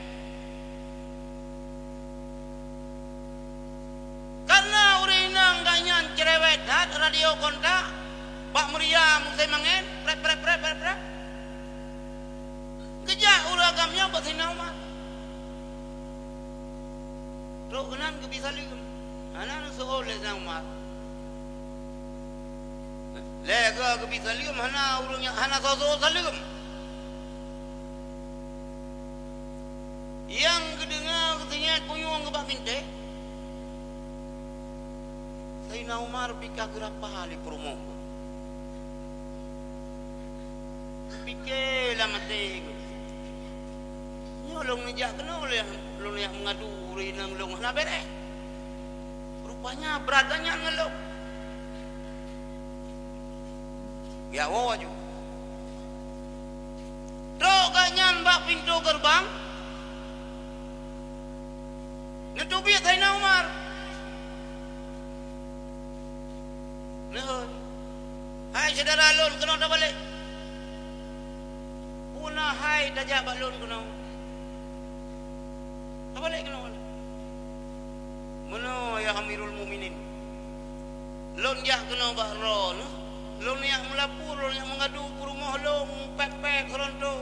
Karena ureuëng inong gobnyan cerewet that radio kontak, bak meuria musém angén, prèp, prèp, prèp, prèp, prèp. Geujak ureuëng agam nyoe bak Saidina Umar. Trok keunan geubi saleuem. Hana neuseuôt lé Saidina Umar. Lé goe geubi saleuem, hana ureuëng nyang hana soe-soe saleuem. Nyang geudeungoe geusingiet punyueng geuh bak binteh, Saidina Umar pih ka geurapa lé peurumoh geuh. Pike lam até geuh, "Nyoe lôn neujak keunoe lé, lôn jak meungadu ureuëng inong lôn hana béréh. Rupanya brat gobnyan ngon lôn." Geujak woe laju. Trok gobnyan bak pintoe geureubang, neuteubiet Saidina Umar. Neuhôi, "Hai syedara lôn, keunoe tabalek! Peue na hai tajak bak lôn keunoe? Tabalek keunoe!" "Meunoe, ya Amirul Mukminin, lôn jak keunoe bak droeneuh, lôn jak meulapor, lôn jak meungadu peurumoh lôn, pép-pép seuronto.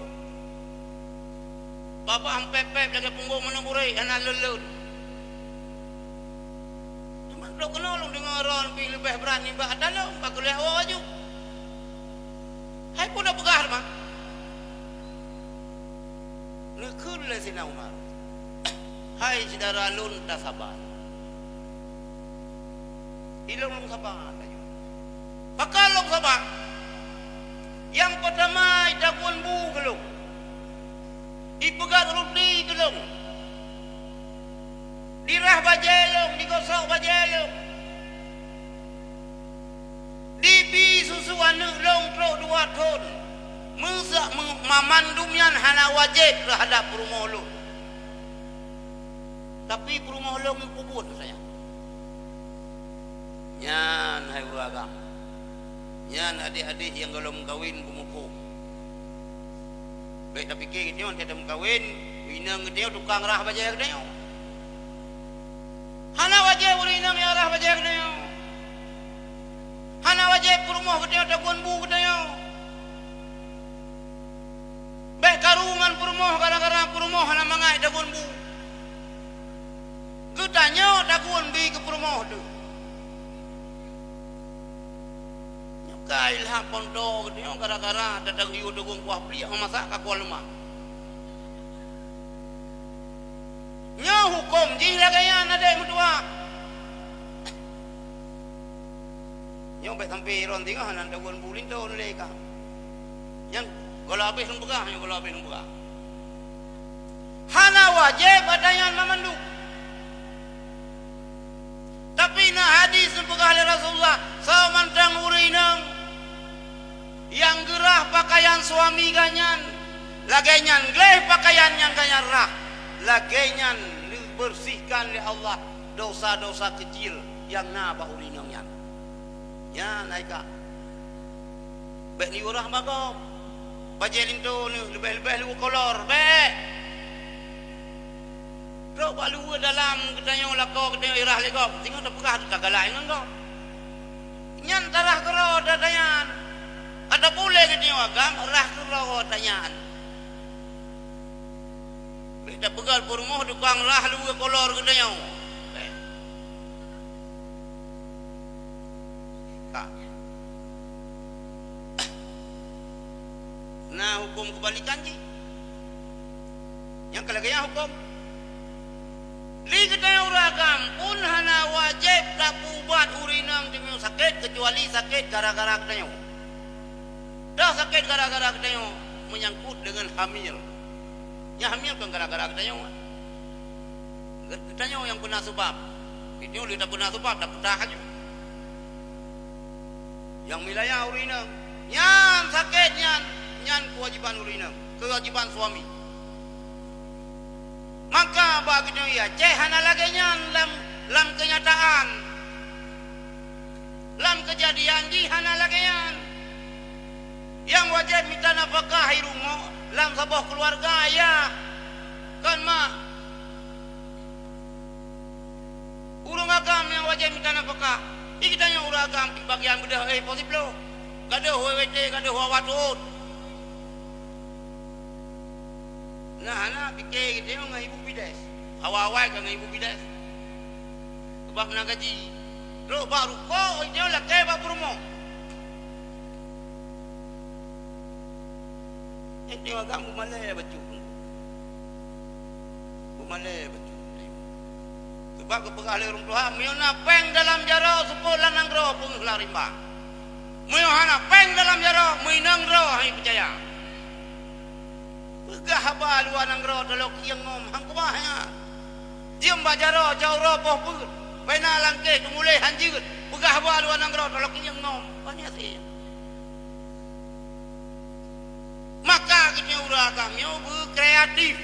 Babah pép-pép lagée punggong meuneuk burek, hana lôn-lôn. Teuma trok keunoe lôn deungoe droeneuh pih leubeh brat nibak ata lôn, ka geujak woe laju. Hai peue tapeugah teuma?" Neukheun lé Saidina Umar, "Hai syedara lôn, tasaba. Ilôn lôn saba laju. Pakon lôn saba? Nyang peutama, itagun bu keu lôn, ipeugét ruti keu lôn, dirah bajée lôn, digosok bajée lôn, dibi susu aneuëk lôn trok dua thon. Meusa-, meu-, mamandum nyan hana wajéb teuhadab peurumoh lôn. Tapi peurumoh lôn geupeubuet saja." Nyan hai ureuëng agam. Nyan adék-adék nyang gohlom meukawen beumuphom. Bék tapike geutanyoe watée tameukawen, inong geutanyoe tukang rah bajée geutanyoe. Hana wajéb ureuëng inong nyang rah bajée geutanyoe. Hana wajéb peurumoh geutanyoe tagun bu geutanyoe. Bék karu ngon peurumoh gara-gara peurumoh hana mangat tagun bu. Geutanyoe tagun bi keu peurumoh teuh. Nyoe ka ilham ponto geutanyoe gara-gara tataguyue tagun kuah pliek masa ka kuah leumah. Nyoe huköm jih lagée nyan adék meutuwah. Nyoe bék sampoe ron singoh nan tagun bu linto lé ka. Nyan gohlom habéh lôn peugah, nyoe gohlom habéh lôn peugah. Hana wajéb ata nyan mamandum. Tapi na hadis neupeugah lé Rasulullah, soe mantong ureuëng inong nyang geurah pakaian suami geuh nyan, lagée nyan gleh pakaian nyang geuh nyan rah, lagée nyan neubersihkan lé Allah dosa-dosa keucil nyang na bak ureuëng inong nyan. Nyan hai ka. Bék neuyue rah bak gob. Bajée linto neuh leubeh-leubeh luweue kolor, bék. Trok bak luweue dalam geutanyoe lakoe geutanyoe irah lé gob, singoh tapeugah teuka galak ngon gob. Nyan tarah keudroe ata nyan. Atawa puléh geutanyoe agam rah keudroe ata nyan. Bék tapeugah peurumoh tukang rah luweue kolor geutanyoe. Bék. Ka. Na huköm keubalikan jih. Nyang ka lagée nyan huköm. Li geutanyoe ureuëng agam pun hana wajéb tapeuubat ureuëng inong teungoh sakét, keucuali sakét gara-gara geutanyoe. Dah sakét gara-gara geutanyoe menyangkut deungon hamil. Nyang hamil kon gara-gara geutanyoe. Geutanyoe nyang peuna seubab. Geutanyoe lé tapeuna seubab, tapeutah laju. Nyang meulaya ureuëng inong, nyan sakét nyan, nyan keuwajéban ureuëng inong, keuwajéban suami. Maka bak geutanyoe i Aceh hana lagée nyan lam, lam keunyataan. Lam keujadian jih hana lagée nyan. Nyang wajéb mita nafakah i rumoh lam saboh keuluwarga ayah, kon mak. Ureuëng agam nyang wajéb mita nafakah, i geutanyoe ureuëng agam bagian beudôh, eh, po siploh. Gadôh W W T, gadôh wawa tuot. Nah, hana pike geutanyoe ngon ibu bides. Awai-awai ka ngon ibu bides. Sabab na gaji. Trok bak rukoe, nyoe lakée bak peurumoh. Nyoe agam beumalée bacut. Beumalée bacut. Sabab geupeugah lé ureuëng tuha, "Meunyoe na péng dalam jaroe, seupôt lam nanggroe peungeuh lam rimba. Meunyoe hana péng dalam jaroe, meuinong droe hana peucaya." Peugah haba luwa nanggroe taloe kieng ngom, han keubah nyan. Jeuem bak jaroe, cok uroe poh peuet. Pena langkeh teumuléh han jeuet. Peugah haba luwa nanggroe taloe kieng ngom. Banyak sih. Maka geutanyoe ureuëng agam nyoe beukreatif.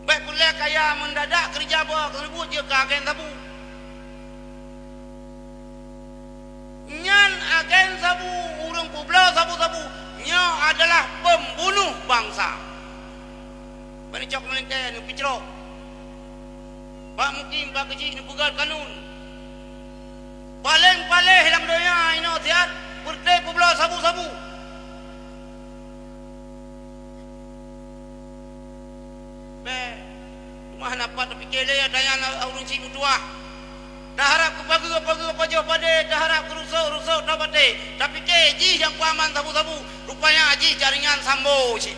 Bék peureulée kaya meundadak keureuja boh keuneubeuet jeuet keu agen sabu. Nyan agen sabu, ureuëng peubloe sabu-sabu, nyoe adalah pembunuh bansa. Ban icok meulintée neupicrok. Bak mukim bak keuchik neupeugét kanun. Paleng paléh lam donya inoe siat, peureté peubloe sabu-sabu. Bék, teuma hana pat tapike lé, tanyan ureuëng chik meutuwah. Taharab keu pageue-pageue pajoh padé, taharab keu rusok-rusok tabaté. Tapike jih nyang peuaman sabu-sabu, rupanya jih jaringan Sambo cit.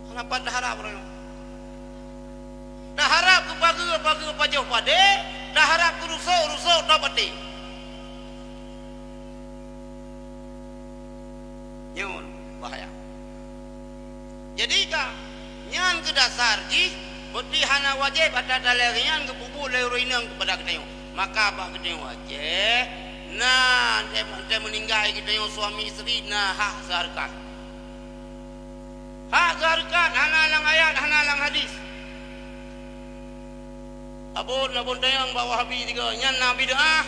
Hana pat taharab ureuëng. Taharab keu pageue-pageue pajoh padé, taharab keu rusok-rusok tabaté. Nyoe bahaya. Jadi ka, nyan keuh dasar jih, beuti hana wajéb ata talée nyan geupeubuet lé ureuëng inong keupada geutanyoe. Maka bak geutanyoe wajéb, na enteuk meuninggai geutanyoe suami isteri na hak seuhareukat. Hak seuhareukat hana lam ayat, hana lam hadis. Abon, abon tayang bak Wahabi tiga, nyan na bid'ah.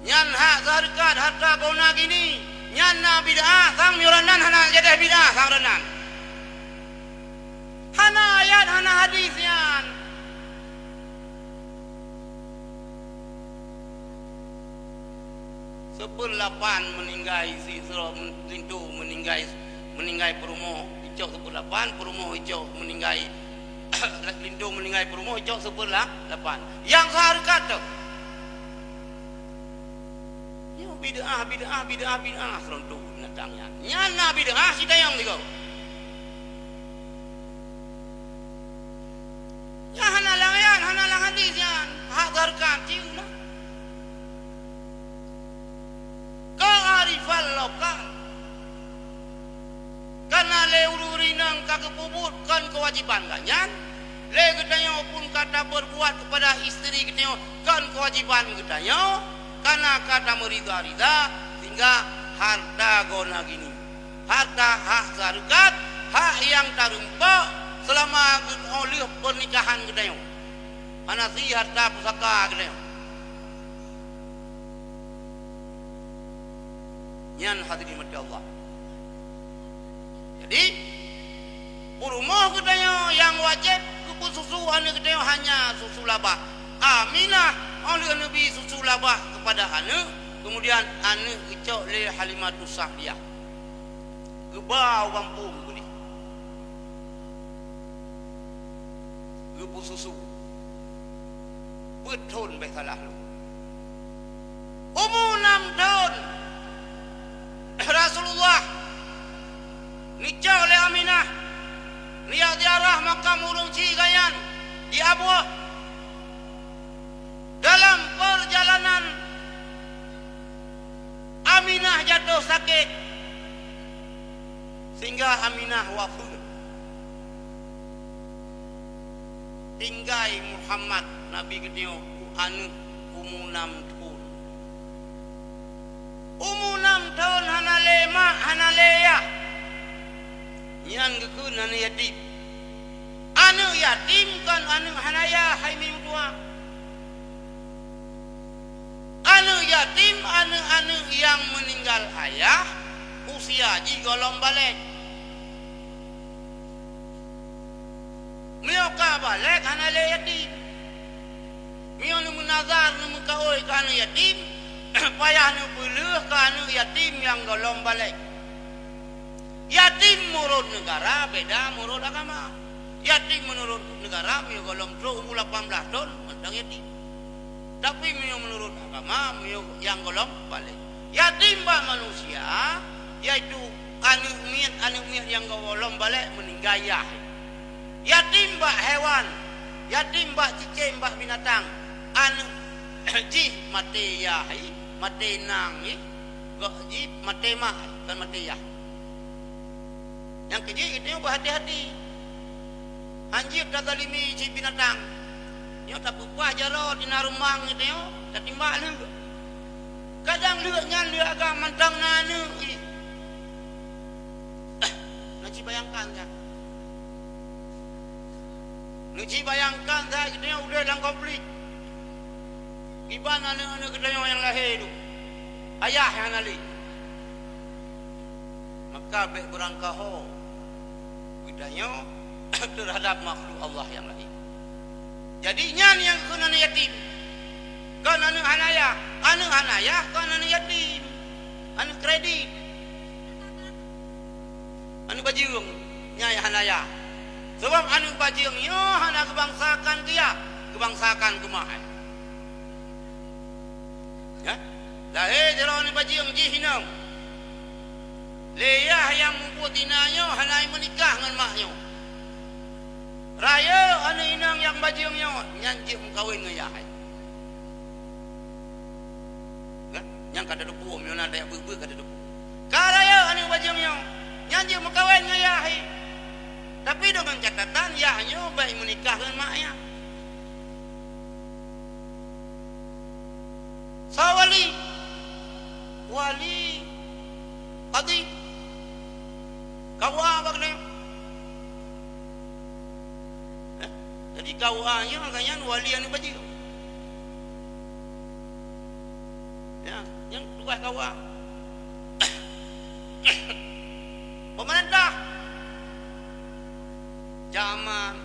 Nyan hak seuhareukat harta gona gini, nyan na bid'ah, sang meunyoe nan hana jadeh bid'ah sang nan. Hana ayat, hana hadis nyan. Seupeulapan meuninggai si sidroe, linto meuninggai, meuninggai peurumoh, icok seupeulapan, peurumoh icok meuninggai, linto meuninggai peurumoh icok seupeulapan. Nyang seuhareukat teuh. Nyoe bid'ah, bid'ah, bid'ah, bid'ah seuruntuk binatang nyan. Nyan na bid'ah sitayong sigoe. Nyan hana lam ayat, hana lam hadis nyan. Hak seuhareukat, cium lah. Kearifan lokal. Kana lé ureuëng inong ka geupeubuet kon keuwajéban geuh nyan, lé geutanyoe pun ka tapeurbuat keupada isteri geutanyoe kon keuwajéban geutanyoe, kana ka tameurida-rida, sehingga harta gona gini. Harta hak seuhareukat, hak nyang tarumpok seulama geutanyoe lheueh peunikahan geutanyoe. Hana sie harta pusaka geutanyoe. Nyan hadirin meuti Allah. Jadi, peurumoh geutanyoe nyang wajéb geupeususu aneuëk geutanyoe hanya susu labah. Aminah óh lheueh neubi susu labah keupada aneuëk, keumudian aneuëk geucok lé Halimatus Sa'diyah. Geuba u gampông geuh. Geupeususu. Peuet thon bék salah lôn. Umu nam thon, Rasulullah neucok lé Aminah, neujak ziarah makam ureuëng chik geuh nyan di Abôh. Dalam peurjalanan, Aminah jatoh sakét, sehingga Aminah wafeuet. Tinggai Muhammad, Nabi geutanyoe, u aneuëk umu nam thon. Umu nam thon hana lé mak, hana lé yah. Nyan geukheun aneuëk yatim. Aneuëk yatim kon aneuëk hana yah, hai meutuah. Aneuëk yatim, aneuëk-aneuëk nyang meuninggai ayah, usia jih gohlom balek. Meunyoe ka balek, hana lé yatim. Meunyoe neumeunazar, neumeukaôi keu aneuëk yatim, payah neupeuleueh keu aneuëk yatim nyang gohlom balek. Yatim meunurot neugara beda meunurot agama. Yatim meunurot neugara, meunyoe gohlom trok umu lapan blaih thon, mantong yatim. Tapi meunyoe meunurot agama, meunyoe nyang gohlom balek. Yatim bak manusia, yaitu aneuëk miet, aneuëk miet nyang gohlom balek meuninggai yah. Yatim bak hewan, yatim bak cicém, bak binatang, aneuëk jih maté yah, maté nang, gok jih maté mah, kon maté yah. Nyang keujih geutanyoe beuhati-hati. Hanjeuet tazalimi cit binatang. Nyoe tapeupah jaroe di na rumbang geutanyoe, tatimbak lheueh. Kadang lheueh nyan lheueh agam mantong na aneuëk jih. Neuci bayangkan saja. Neuci bayangkan saja geutanyoe udeb lam konflik. Kiban aneuëk-aneuëk geutanyoe nyang lahé tu. Ayah nyang hana lé. Maka bék beurangkaho geutanyoe teuhadab makhluk Allah nyang laén. Jadi, nyan nyang kheun aneuëk yatim. Kon aneuëk hana yah, aneuëk hana yah kon aneuëk yatim, aneuëk kredit, aneuëk bajeueng, nyang hana yah. Sabab aneuëk bajeueng nyoe hana geubangsakan keu yah, geubangsakan keu mah. Ya? Lahé jaroe aneuëk bajeueng jih inong. Lé yah nyang mubuet zina nyoe hana meunikah ngon mak nyoe. Rayeuk aneuëk inong nyang bajeueng nyoe nyan jeuet meukawen ngon yah. Ya? Nyang ka tateupeue, meunyoe na tajak beuet-beuet ka tateupeue. Ka rayeuk aneuëk bajeueng nyoe nyan jeuet meukawen ngon yah. Tapi deungon catatan yah nyoe bék meunikah ngon mak yah. Soe wali? Wali, kadhi, K U A bak nyoe. Eh, jadi K U A nyoe gobnyan wali aneuëk bajeueng. Ya, nyang tugaih K U A. Pemerintah. Camat.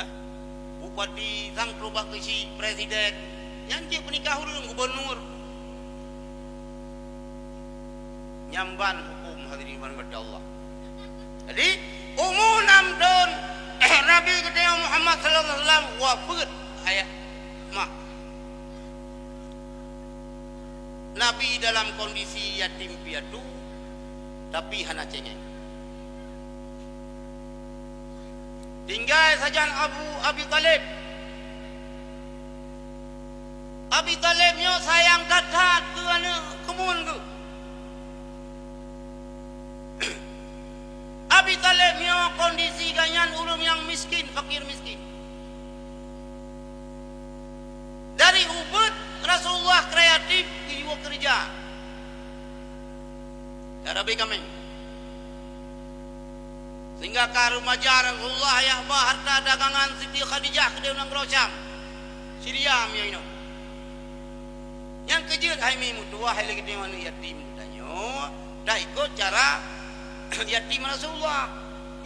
Eh? Bupati, sang keurubah keuchik, presiden, nyan jeuet peunikah ureuëng, gubunur. Nyan ban huköm, hadirin meuhoreumat Allah. Jadi, umu nam thon, Nabi geutanyoe Muhammad sallallahu alaihi wasallam wafeuet ayah mah. Nabi dalam kondisi yatim piatu, tapi hana cengeng. Tinggai sajan Abu Abi Thalib. Abi Thalib nyoe sayang that-that keu aneuëk keumun geuh. Abi Thalib nyoe kondisi gobnyan ureuëng nyang miskin, fakir miskin. Dari ubit Rasulullah kreatif geuyue keureuja. Cara bri kaméng. Sehingga ka remaja Rasulullah jak ba harta dagangan Siti Khadijah keudéh u nanggroe Syam, Syria meunyoe inoe. Nyang keujeuet hai mi meutuwah hai lagée tanyoe aneuëk yatim geutanyoe, taikot cara yatim Rasulullah.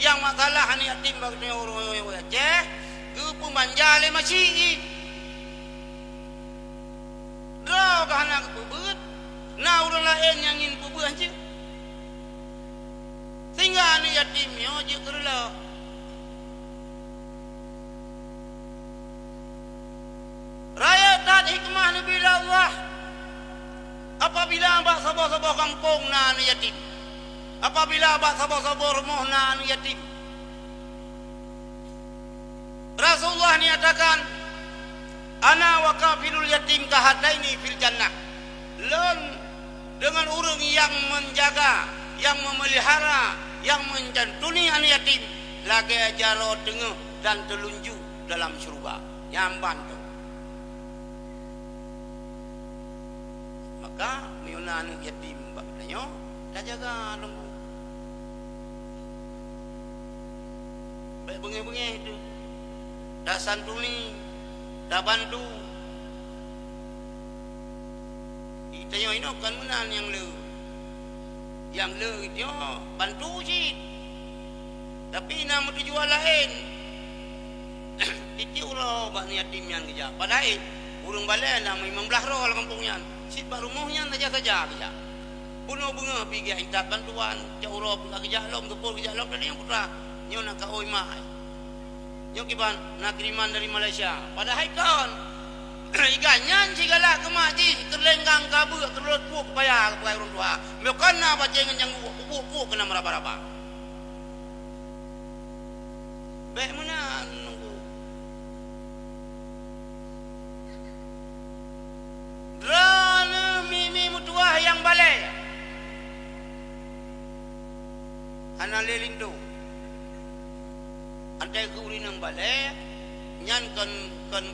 Nyang masalah aneuëk yatim bak geutanyoe ureuëng Aceh, geupeumanja lé masyik. Droe ka hana geupeubeuet, na ureuëng laén nyang ngieng peubeuet jih. Sehingga aneuëk yatim nyoe jeuet keu reuloh. Rayeuk that hikmah neubri lé Allah. Apabila bak saboh-saboh gampông na aneuëk yatim, apabila bak saboh-saboh rumoh na aneuëk yatim, Rasulullah nyatakan, "Ana wa kafilul yatim kahataini fil jannah." Lôn deungon ureuëng nyang menjaga, nyang memelihara, nyang menyantuni aneuëk yatim lagée jaroe teungoh dan teulunju dalam syeuruga. Nyan ban tu. Maka, meunyoe na aneuëk yatim bak geutanyoe, tajaga lom. Bék beungéh-beungéh teuh. Tasantuni, tabantu. Di tanyoe inoe kon meunan nyang le. Nyang le tanyoe bantu cit. Tapi na meutujuan laén. Tieb-tieb uroe bak yatim nyan geujak. Padahai ureuëng balée na limong blaih droe lam gampông nyan. Cit bak rumoh nyan saja-saja geujak. Bunoe beungoh pih geujak intat bantuan, tieb uroe pih ka geujak lom, geupôt geujak lom, dan nyang putra. Nyoe na kaôi mak. Nyoe kiban na kiriman dari Malaysia. Padahai kon. Iga nyan sigalak keu mak jih, keu lenggang ka beuk, keu rot puek paya, keu paya ureueng tuha. Meukan na pacé ngon nyang buek, buek, buek keu na meuraba-raba. Bék meunan nunggu. Droeneuh mi-mi meutuwah nyang balée. Hana lé linto. Antai keu ureueng inong balée, nyan kon, kon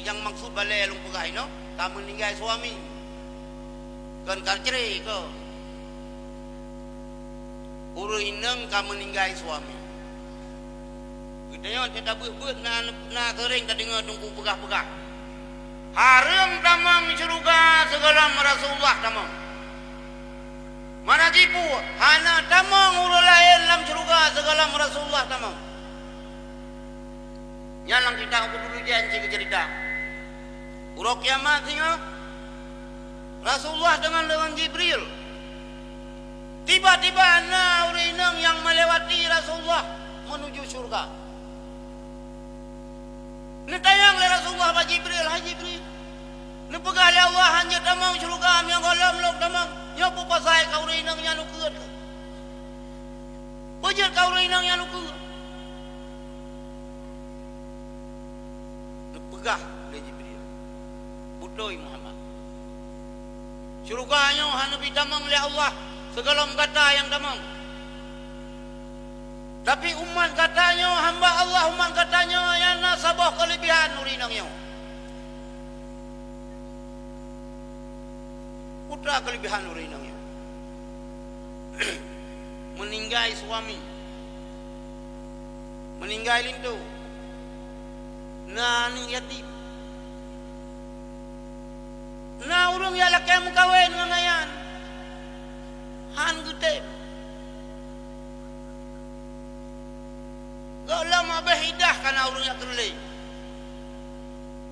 nyang maksud balée lôn peugah inoe, ka meuninggai suami. Kon ka cerai kon. Ureueng inong ka meuninggai suami. Geutanyoe teutabeuet-beuet na, na seuring tadeungoe teungku peugah-peugah, "Hareuem tamong syeuruga sigohlom Rasulullah tamong." Mana jipu, hana tamong ureueng laén lam syeuruga sigohlom Rasulullah tamong. Nyan lam kitab Ubudul Ujain cit geuceurita. Uroe kiamat singoh, Rasulullah deungon, deungon Jibril. Tiba-tiba na ureueng inong nyang melewati Rasulullah menuju syurga. Neutanyong lé Rasulullah bak Jibril, "Hai Jibril, neupeugah lé Allah han jeuet tamong syurga, meunyoe gohlom lôn tamong, nyoe peue pasai ka ureueng inong nyan ukeue?" Peue jeuet ka ureueng inong nyan ukeue? Neupeugah lé Jibril, "Beutôi Muhammad. Syeuruga nyoe hana neubi tamong lé Allah sigohlom gata nyang tamong. Tapi umat gata nyoe, hamba Allah umat gata nyoe, nyan na saboh keulebihan ureueng inong nyoe." Peue keulebihan ureueng inong nyoe? Meuninggai suami, meuninggai linto, na aneuk yatim, na ureueng nyang lakée meukawen ngon nyan, han geutem. Gohlom habéh idah ka na ureueng jak keureuléng.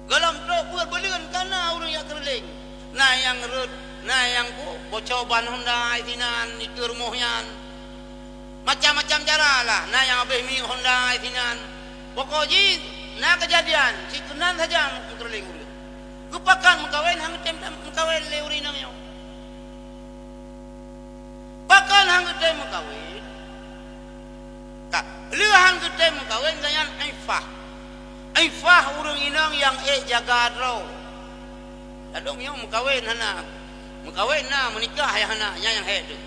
Gohlom trok peuet buleuen ka na ureueng jak keureuléng. Na nyang rhot, na nyang po-, bocor ban honda sinan dikeue rumoh nyan. Macam-macam cara lah, na nyang habéh minyeuk honda sinan. Pokok jih na keujadian, sikeunan saja meukeureuléng ureueng. Geupakat meukawen, han geutem meukawen lé ureueng inong nyoe. Pakon han geutem meukawen? Ka, lheueh han geutem meukawen, gobnyan ifah. Ifah ureueng inong nyang ék jaga droe. Ladôm nyoe meukawen hana, meukawen na, meunikah nyang hana, nyan nyang hék teuh.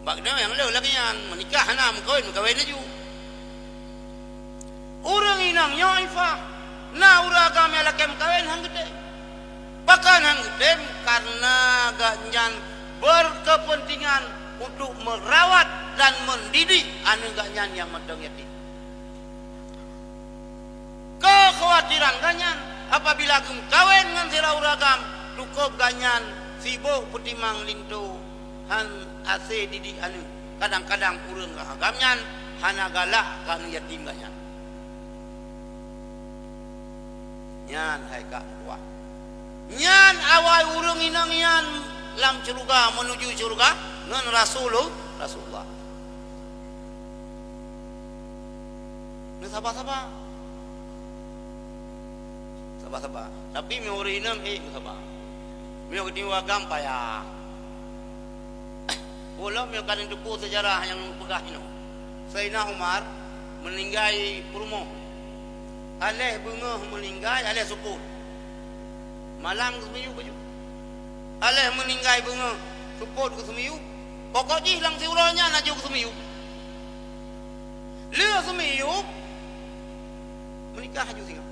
Bak nyoe nyang le lagée nyan, meunikah hana, meukawen, meukawen laju. Ureueng inong nyoe ifah, na ureueng agam nyang lakée meukawen han geutem. Pakon han geutem? Karena gobnyan berkepentingan untuk merawat dan mendidik aneuk gobnyan nyang mantong yatim. Kekhawatiran gobnyan apabila geumeukawen ngon sidroe ureueng agam, cukup gobnyan sibok peutimang linto, han hase didik aneuk. Kadang-kadang ureueng agam nyan hana galak keu aneuk yatim gobnyan. Nyan hai ka meutuah. Nyan awai ureueng inong nyan lam syeuruga, menuju syeuruga ngon Rasulul-, Rasulullah. Neusaba-saba. Saba-saba. Tapi meunyoe ureueng inong, eh, saba. Meunyoe geutanyoe agam payah. Ulôn meunyoe ka neuteupeue seujarah nyang peugah inoe. Saidina Umar meuninggai peurumoh. Aléh beungoh meuninggai, aléh seupôt. Malam geuseumiyueb baju. Aléh meuninggai beungoh, seupôt geuseumiyueb. Pokok jih lam siuroe nyan laju geuseumiyueb. Lheueh seumiyueb, meunikah laju singoh.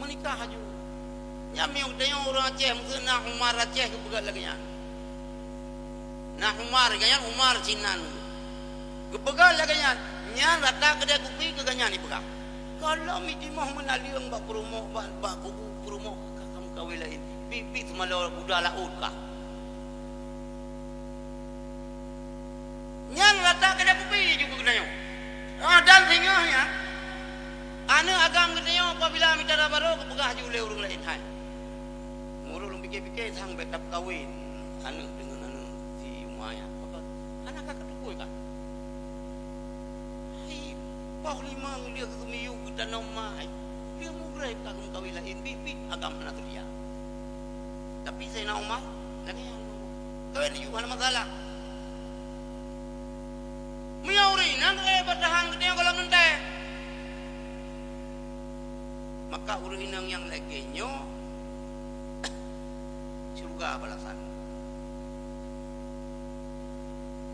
Meunikah laju. Nyan meunyoe geutanyoe ureueng Aceh, meuseu na Umar Aceh geupeugah lagée nyan. Na Umar, gobnyan Umar sinan. Geupeugah lagée nyan, nyan rata keudè kupi keu gobnyan jipeugah. Gohlom jitimoh meunaleueng bak peurumoh, bak, bak kubu peurumoh ka, ka meukawen laén. Pih-pih teumalo guda laôt kah. Nyan rata keudè kupi jih keu geutanyoe. Ah, dan singoh nyan, aneuk agam geutanyoe apabila mita dara barô geupeugah laju lé ureueng laén, "Hai, meunurot lôn pike-pike, sang bék tapeukawen aneuk deungon aneuk si Uma nyan." Pakon? Han Oi, kan? Hai, poh limong lheueh geumiyueb geutanom ma, hai. Lheueh mugreb ka geumeukawen laén, biet-biet agam hana teuria. Tapi Saidina Umar, lagèe nyan, kawen laju, hana masalah. Meunyoe ureueng inong, eh, beureutahan geutanyoe gohlom leuntèe. Maka ureueng inong nyang lagèe nyoe, syeuruga balasan.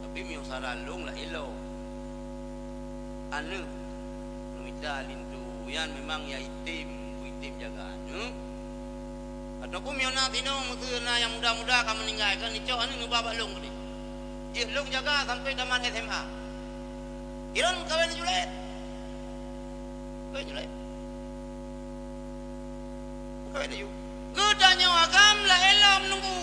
Tapi meunyoe sara lôn laén lom. Aneuk, neumita linto, nyan memang ya item, item jaga aneuk. Ataupun meunyoe na tinoe, meuseu na nyang muda-muda ka meuninggai, kan icok aneuk neuba bak lôn keudéh. Jeuet lôn jaga sampoe tamat S M A. Ilôn kawen laju laén. Kawen laju laén. Kawen laju. Geutanyoe agam laén lom nunggu.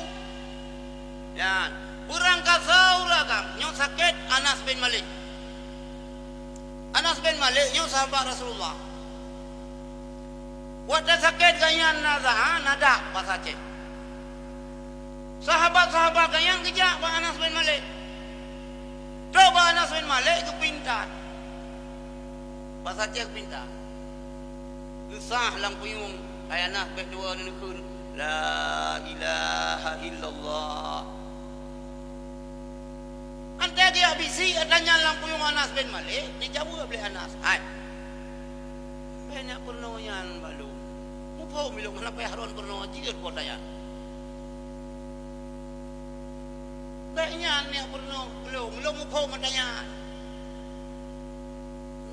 Nyan, beurangkasoe ureueng agam nyoe sakét Anas bin Malik. Anas bin Malik nyoe sahabat Rasulullah. Watèe sakét gobnyan na za-, na dak basa Aceh. Sahabat-sahabat gobnyan geujak bak Anas bin Malik. Trok bak Anas bin Malik geupintan. Basa Aceh geupintan. Geusah lam punyueng, hai Anas, bèk dua neukheun, "La ilaha illallah." Antée geujak bisi ata nyan lam punyueng Anas bin Malik, dijaweueb lé Anas, "Hai, bèk neujak peurunoe nyan bak lôn. Muphom ilôn hana payah ron peurunoe jeuet keu ata nyan." Bèk nyan neujak peurunoe lôn, lôn muphom ata nyan.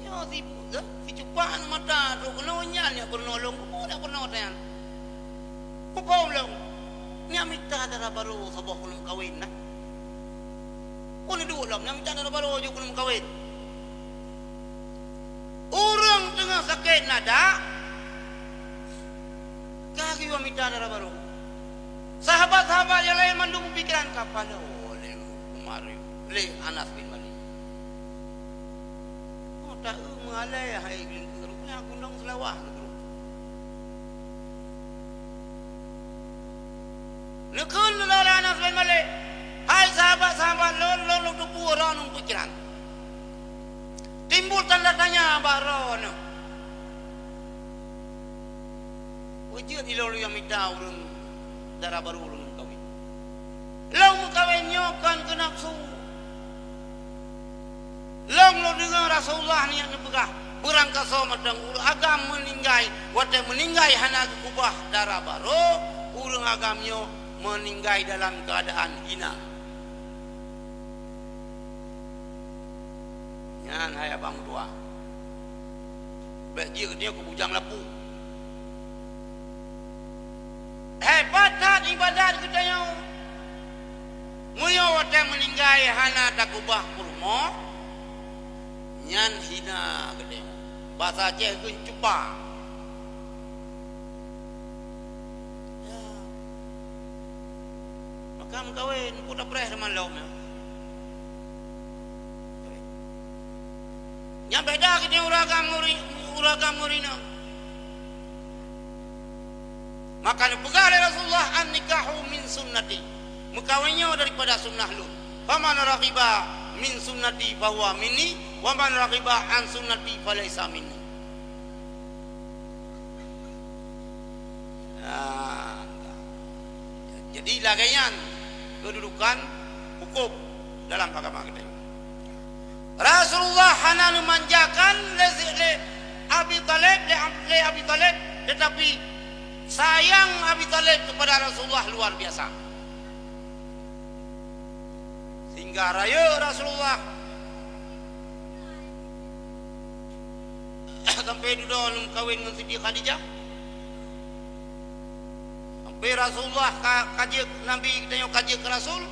Nyoe si, eh, si cupak aneuk mata trok keunoe nyan neujak peurunoe lôn, keupeue neujak peurunoe ata nyan. Muphom lôn, neujak mita dara barô saboh keuneuk meukawen na. Keuneuk duek lom, neujak mita dara barô jeuet keuneuk meukawen. Ureueng teungoh sakét na dak, ka geuyue mita dara barô. Sahabat-sahabat nyang laén mandum meupikiran ka paloe lé Umar, lé Anas bin Malik. Oh, ta-eu meualée hai geulingkeue, rupanya gunong Seulawah neukeuruek. Neukheun lé Anas bin Malik, "Hai sahabat-sahabat lôn, lôn lôn teupeue droeneuh pikiran. Timbul tanda tanya bak droeneuh. Peue jeuet ilôn lôn nyang mita ureueng dara barô lôn meukawen? Lôn meukawen nyoe kon keu nafeusu. Lôn lôn deungoe Rasulullah nyan neupeugah, beurangkasoe mantong ureueng agam meuninggai, watée meuninggai hana geukeubah dara barô, ureueng agam nyoe meuninggai dalam keuadaan hina." Nyan hai abang meutuah. Bèk jeuet geutanyoe keu bujang lapuk. Hebat that ibadat geutanyoe. Meunyoe watée meuninggai hana takeubah peurumoh, nyan hina geutanyoe. Basa Aceh kheun cupa. Ya. Maka meukawen, peue tapreh teuma lom nyan. Nyan beda geutanyoe ureueng agam ngon ri-, ureueng agam ngon inong. Maka neupeugah lé Rasulullah, "An-nikahu min sunnati." Meukawen nyoe daripada sunnah lôn. "Faman raghiba min sunnati fahuwa minni, wa man raghiba an sunnati falaisa minni." Nah, jadi lagée nyan keududukan hukôm dalam agama kita. Rasulullah hana neumanjakan lé, lé Abi Thalib, lé Ab-, lé Abi Thalib, tetapi sayang Abi Thalib kepada Rasulullah luar biasa. Sehingga rayeuk Rasulullah sampai dudoe lom kawin ngon Siti Khadijah. Sampai Rasulullah ka, ka jeuet, Nabi geutanyoe ka jeuet keu Rasul.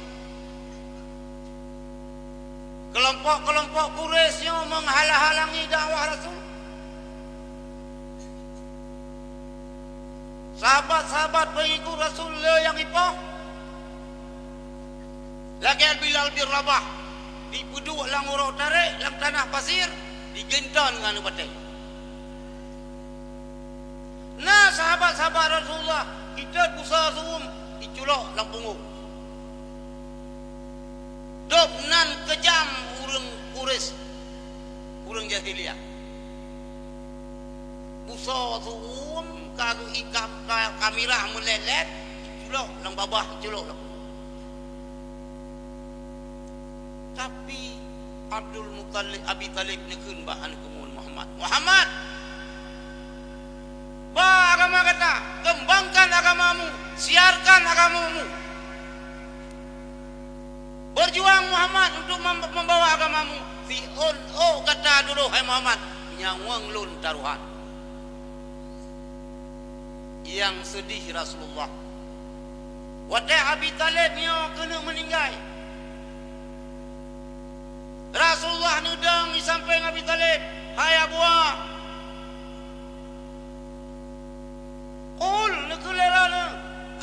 Keulompok-keulompok Quraisy nyoe menghalang-halangi dakwah Rasul. Sahabat-sahabat peungikut Rasul le nyang ipoh, lagée Bilal bin Rabah, jipeuduek lam uroe tarék lam tanah pasir, jiginton ngon batée. Na sahabat-sahabat Rasulullah, jitot busa su'um, jiculok lam punggong. Dob nan keujam ureuëng Quraisy, ureuëng jahiliyah. Busoe su'um ka geuikat ka, ka mirah meulét-lét, culok lam babah, culok lam. Tapi Abdul Muttalib, Abi Talib neukheun bak aneuk keumun Muhammad, "Muhammad, ba agama gata, kembangkan agamamu, siarkan agamamu. Berjuang Muhammad untuk mem-, membawa agamamu. Siôn ôk gata dudoe hai Muhammad, nyawöng lôn tarohan." Nyang seudeh Rasulullah. Watée Abi Talib nyoe keuneuk meuninggai, Rasulullah neudong di sampéng Abi Talib, "Hai Abuwa, qul," neukheun lé droeneuh,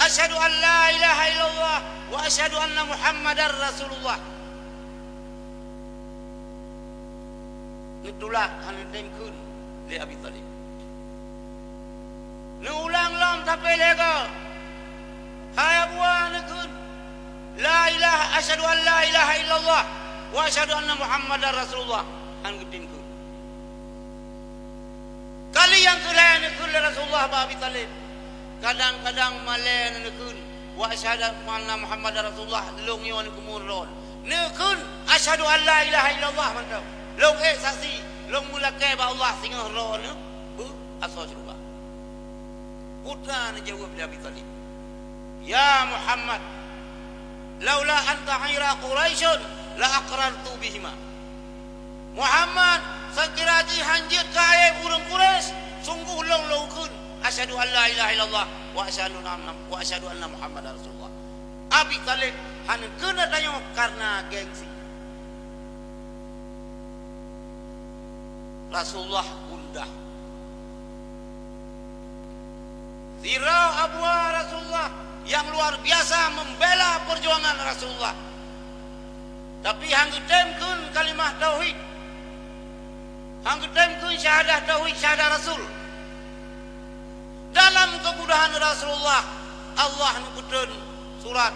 "Asyhadu an la ilaha illallah wa asyhadu anna Muhammadar Rasulullah." Neutulak hana tem kheun lé Abi Talib. Neuulang lom sampé lhée goe. Hai Abuwa, neukheun, "La ilaha, asyhadu an la ilaha illallah wa asyhadu anna Muhammadar Rasulullah." Hana geutem kheun. Kali nyang keulhée neukheun lé Rasulullah bak Abi Talib. Kadang-kadang malée neukheun, "Wa asyhadu anna Muhammadar Rasulullah," lôn nyoe neukheun droe. Neukheun, "Asyhadu an la ilaha illallah," mantong. Lôn ék saksi, lôn meulakée bak Allah singoh droeneuh beu asoe syeuruga. Peue neujaweueb lé Abi Talib, "Ya Muhammad, laula an tu'ayyira Quraisyun la aqrartu bihima." "Muhammad, seukira jih hán jeuet keu aéb ureuëng Quraisy, sunggoh lôn lôn kheun, 'Asyhadu an la ilaha illallah wa asyhadu anna, wa asyhadu anna Muhammadar Rasulullah.'" Abi Talib hana kheun tanyoe kareuna gengsi. Rasulullah gundah. Sidroe Abuwa Rasulullah nyang luar biasa membela perjuangan Rasulullah. Tapi hán geutem kheun kalimah tauhid. Hán geutem kheun syahadah tauhid, syahadah Rasul. Dalam kemudahan Rasulullah, Allah neupeutrön surat,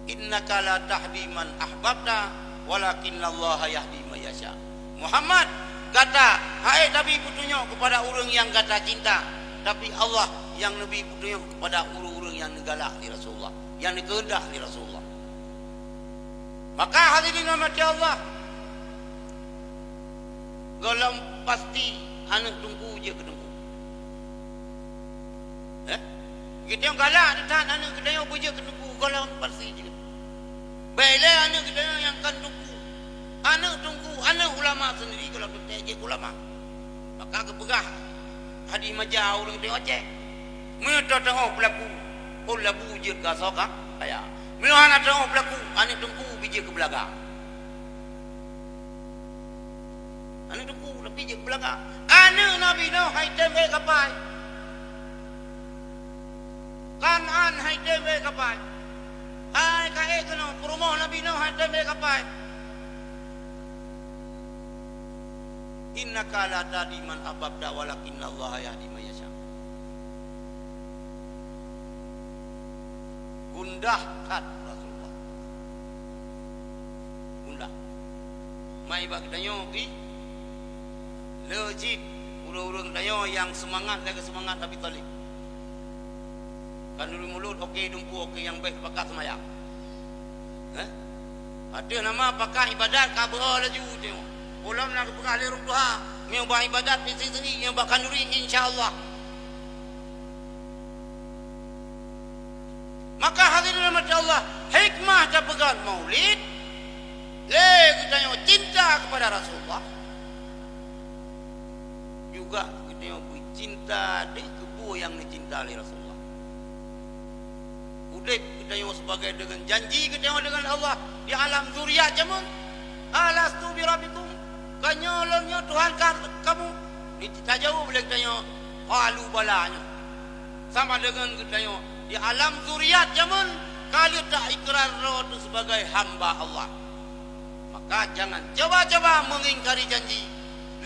"Innaka la tahdi man ahbabta, walakinnallaha yahdi man yasha." Muhammad, gata hana tabri peutunyok keupada ureuëng nyang gata cinta, tapi Allah nyang neubri peutunyok keupada ureuëng-ureuëng nyang neugalak lé Rasulullah, nyang neukeuheundak lé Rasulullah. Maka hadirin rahmati Allah, gohlom pasti aneuk teungku jeuet keu teungku. Eh? Geutanyoe galak that aneuk geutanyoe beujeuet keu teungku, gohlom pasti jeuet. Bék lé aneuk geutanyoe nyang kon teungku. Aneuk teungku, aneuk ulama seundiri gohlom teuntée jeuet keu ulama. Maka geupeugah hadih maja ureuëng teungoh Aceh, "Meunyoe teuh teungoh peulaku, ôn labu jeuet keu asoe kaya. Meunyoe hana teungoh peulaku, aneuk teungku bijeuet keu beulaga." Aneuk teungku bijeuet keu beulaga. Aneuk Nabi Nuh hai tem bék kapai. Kan'an hai tem bék kapai. Hai ka ék keunoe peurumoh Nabi Nuh hai tem bék kapai. "Innaka la tahdi man ahbabta, walakinnallaha yahdi man yasha." Gundah that Rasulullah. Gundah. Mai bak geutanyoe pih, le cit ureuëng-ureuëng tanyoe nyang seumangat lagée seumangat Abi Talib. Khanuri mulod, oke, dumpeue, oke, nyang bék pakat seumayang. Eh? Ateueh nama pakat ibadat ka beuo laju teuh. Ulôn na geupeugah lé ureuëng tuha, meunyoe bak ibadat pih sisei, meunyoe bak khanuri, insya Allah. Maka hadirin rahmati Allah, hikmah tapeugét maulid, lé geutanyoe cinta kepada Rasulullah, juga geutanyoe beucinta deuh keu peue nyang neucinta lé Rasulullah. Udeb geutanyoe sibagai deungon janji geutanyoe deungon Allah di alam zuriat jameun, "Alastu birabbikum? Ka nyoe lôn nyoe Tuhan ka-, kamu?" Di-, tajaweueb lé geutanyoe, "Qalu bala," nyoe. Sama deungon geutanyoe di alam zuriat jameun ka lheueh taikrar droe teuh sibagai hamba Allah. Maka jangan coba-coba mengingkari janji.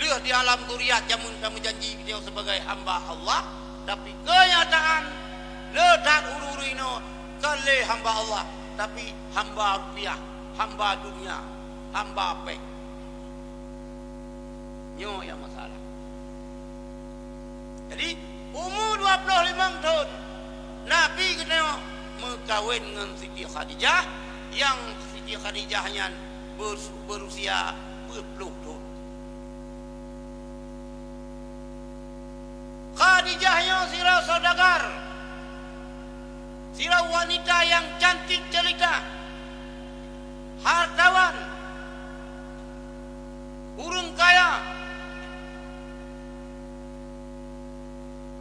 Lheueh di alam zuriat jameun tameujanji geutanyoe sibagai hamba Allah, tapi keunyataan le that ureuëng-ureuëng inoe kon lé hamba Allah. tapi hamba rupiah, hamba dunia, hamba péng. Nyoe nyang masalah. Jadi, umu dua ploh limong thon, Nabi geutanyoe meukawen ngon Siti Khadijah, nyang Siti Khadijah nyan bersu-, berusia peuet ploh thon. Khadijah nyoe sidroe saudagar, sidroe wanita nyang cantik jelita, hartawan, ureuëng kaya.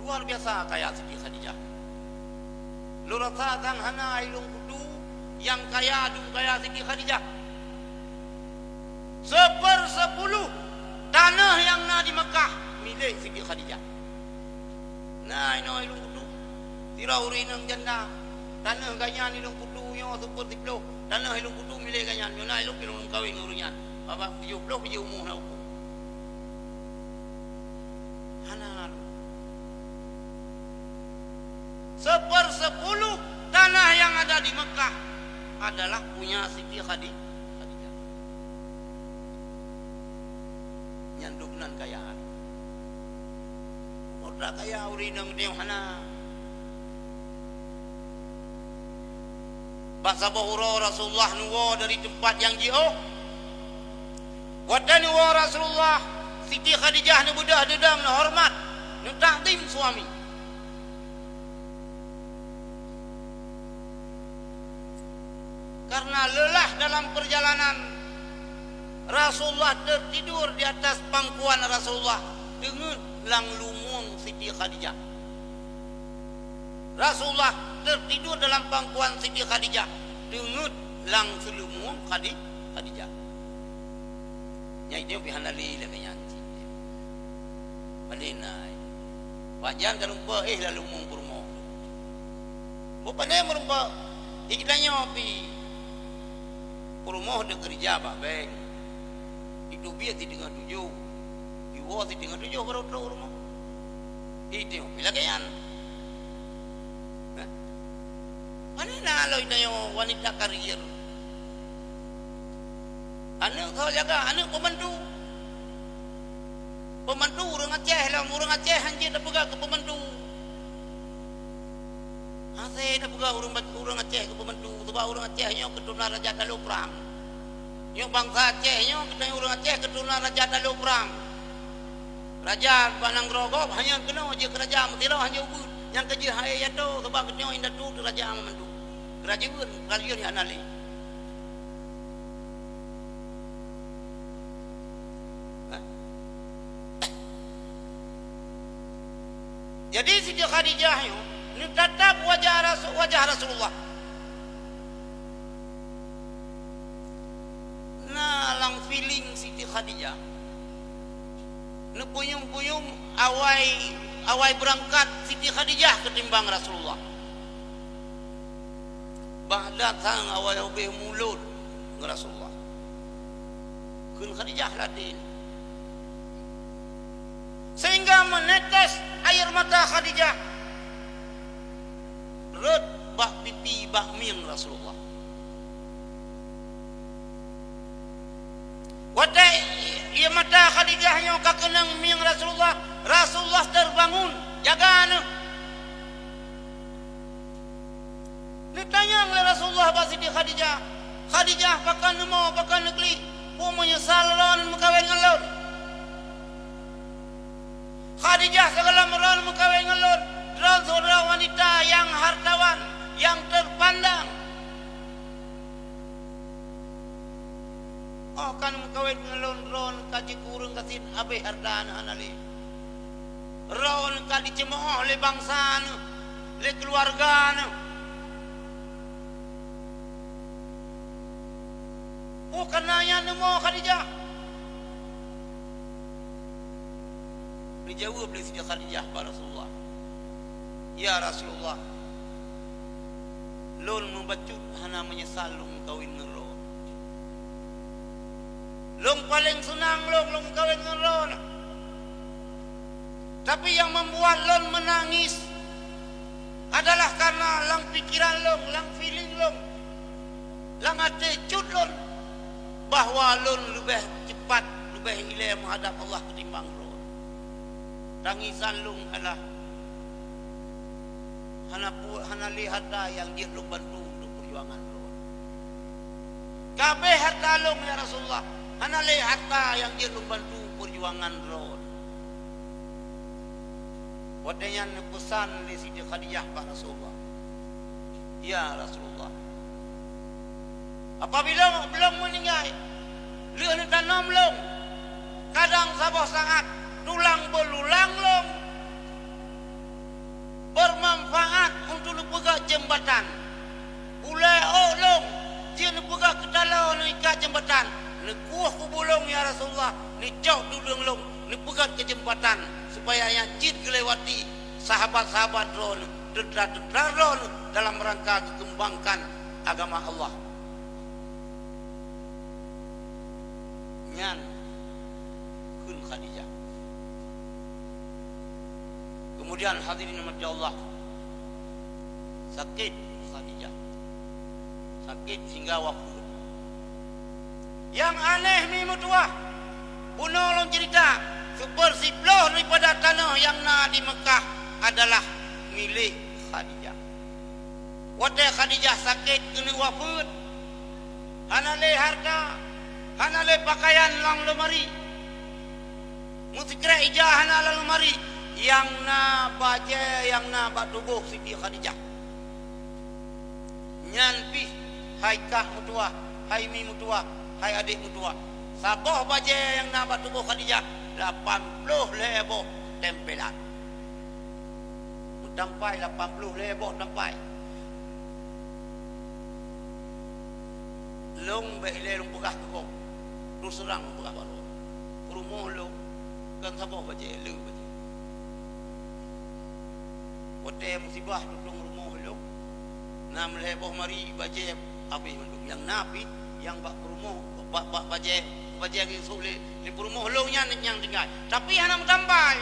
Luar biasa kaya Siti Khadijah. Lôn rasa sang hana ilôn kutu nyang kaya dum kaya Siti Khadijah. Sepersepuluh tanah nyang na di Mekah milék Siti Khadijah. Na inoe ilôn kutu, sidroe ureuëng inong janda, tanah gobnyan ilôn kutu nyoe sepersiploh, tanah ilôn kutu milék gobnyan, nyoe na ilôn pih lôn kawén ngon ureuëng nyan. Babah tujoh ploh jih umu na uku. Hana lôn. Sepersepuluh tanah yang ada di Mekah adalah punya Siti Khadi-, Khadijah. Nyan dum nan kaya. Uroe kaya ureuëng inong teuh hana. Bak saboh uroe Rasulullah neuwoe dari teumpat nyang jiôh. Watée neuwoe Rasulullah, Siti Khadijah neubeudôh deudong, neuhoreumat, neutakzim suami. Karena lelah dalam perjalanan, Rasulullah tertidur di atas pangkuan Rasulullah, deungon lam lumueng Siti Khadijah. Rasulullah tertidur dalam pangkuan Siti Khadijah, deungon lam seulumueng Khadi-, Khadijah. Nyang itu pih hana lé lagée nyan cit. Malén ai. Pajan tarumpok, eh, lam lumueng peurumoh. Bukon pandai meurumpok, eh, geutanyoe pih peurumoh deuh keureuja bak bank. Itu biet siteungoh tujoh. Iwoe siteungoh tujoh baru trok u rumoh. Itu pih lagée nyan. Hah? Pane na lôn tanyoe wanita karier? Aneuëk soe jaga, aneuëk peubantu. Peubantu ureuëng Aceh lom, ureuëng Aceh hanjeuet tapeugah keu peubantu. Hase tapeugah ureuëng ba-, ureuëng Aceh keu peubantu, sabab ureuëng Aceh nyoe keuturonan Raja Talo Prang. Nyoe bansa Aceh nyoe, geutanyoe ureuëng Aceh keuturonan Raja Talo Prang. Raja bak nanggroe gob hana keunoe jeuet keu raja meusidroe hana ubeuet, nyang keujeuet hai yato, sabab geutanyoe indatu teu raja meumandum. Keurajeuen, keurajeuen hana lé. Hah? Jadi Siti Khadijah nyoe neutatap wajah Rasu-, wajah Rasulullah. Na lam feeling Siti Khadijah. Neupuyueng-puyueng awai, awai beurangkat Siti Khadijah keutimbang Rasulullah. Bah datang awai ubé mulod ngon Rasulullah. Kheun Khadijah ladé. Sehingga menetes air mata Khadijah rhot bak pipi bak mieng Rasulullah. Watée ie mata Khadijah nyoe ka keunong mieng Rasulullah, Rasulullah terbangun, jaga neuh. Neutanyong lé Rasulullah bak Siti Khadijah, "Khadijah, pakon neumo, pakon neuklik? Peue meunyeusal droeneuh meukawen ngon lôn?" Khadijah, sigohlom droeneuh meukawen ngon lôn, droeneuh sidroe wanita nyang hartawan, nyang terpandang. Óh ka neumeukawen ngon lôn, droeneuh ka jeuet keu ureuëng gasien, abéh hareuta neuh hana lé. Droeneuh ka jiceumoh lé bansa neuh, lé keuluwarga neuh. Peue kana nyan neumo Khadijah? Neujaweueb lé Siti Khadijah bak Rasulullah, "Ya Rasulullah, lôn meubacut hana meunyeusal lôn meukawen ngon droe. Lôn paleng seunang lôn, lôn meukawen ngon droeneuh. Tapi nyang membuat lôn meunangis adalah karena lam pikiran lôn, lam feeling lôn, Lam até cut lôn bahwa lôn leubeh cepat, leubeh ilée meuhadab Allah keutimbang droe. Tangisan lôn ialah hana pu-, hana lé harta nyang jeuet lôn bantu untuk peujuangan droe. Ka abéh harta lôn, ya Rasulullah, hana lé harta nyang jeuet lôn bantu peujuangan droe. Watée nyan neupeusan lé Siti Khadijah bak Rasulullah, "Ya Rasulullah, apabila lôn meuninggai, lheueh neutanom lôn, kadang saboh saát tulang beululang lôn beumanfaat untuk neupeugét jeumbatan. Ulée ôk lôn jeuet neupeugét keu taloe neuikat jeumbatan, neukueh kubu lôn, ya Rasulullah, neucok tuleueng lôn, neupeugét keu jeumbatan, supaya nyan cit geulewati sahabat-sahabat droeneuh, teutra-teutra droeneuh dalam rangka geukeumbangkan agama Allah." Nyan kheun Khadijah. Kemudian, hadirin rahimakumullah, sakét Khadijah. Sakét sehingga wafeuet. Nyang aneh mi meutuwah, bunoe lôn ceurita, seupeursiplôh daripada tanoh nyang na di Meukah adalah milék Khadijah. Watée Khadijah sakét keuneuk wafeuet, hana lé hareuta, hana lé peukayan lam leumari. Meusikrek ija hana lam leumari, nyang na bajée nyang na bak tuboh Siti Khadijah. Nyan pih, hai kah meutuwah, hai mi meutuwah, hai adék meutuwah. Saboh bajée nyang na bak tuboh Khadijah, lapan ploh lhée boh tempelan. Meutampai lapan ploh lhée boh tampai. Lôn bék ilée lôn peugah keu gob. Terus terang lôn peugah bak droe. Peurumoh lôn kon saboh bajée, le bajée. Watée musibah tutong rumoh lôn, na meulhée boh mari bajée abéh mandum. Nyang na pih, nyang bak peurumoh, bak, bak bajée, bajée nyang geusôk lé, lé peurumoh lôn nyan nyang tinggai. Tapi hana meutampai.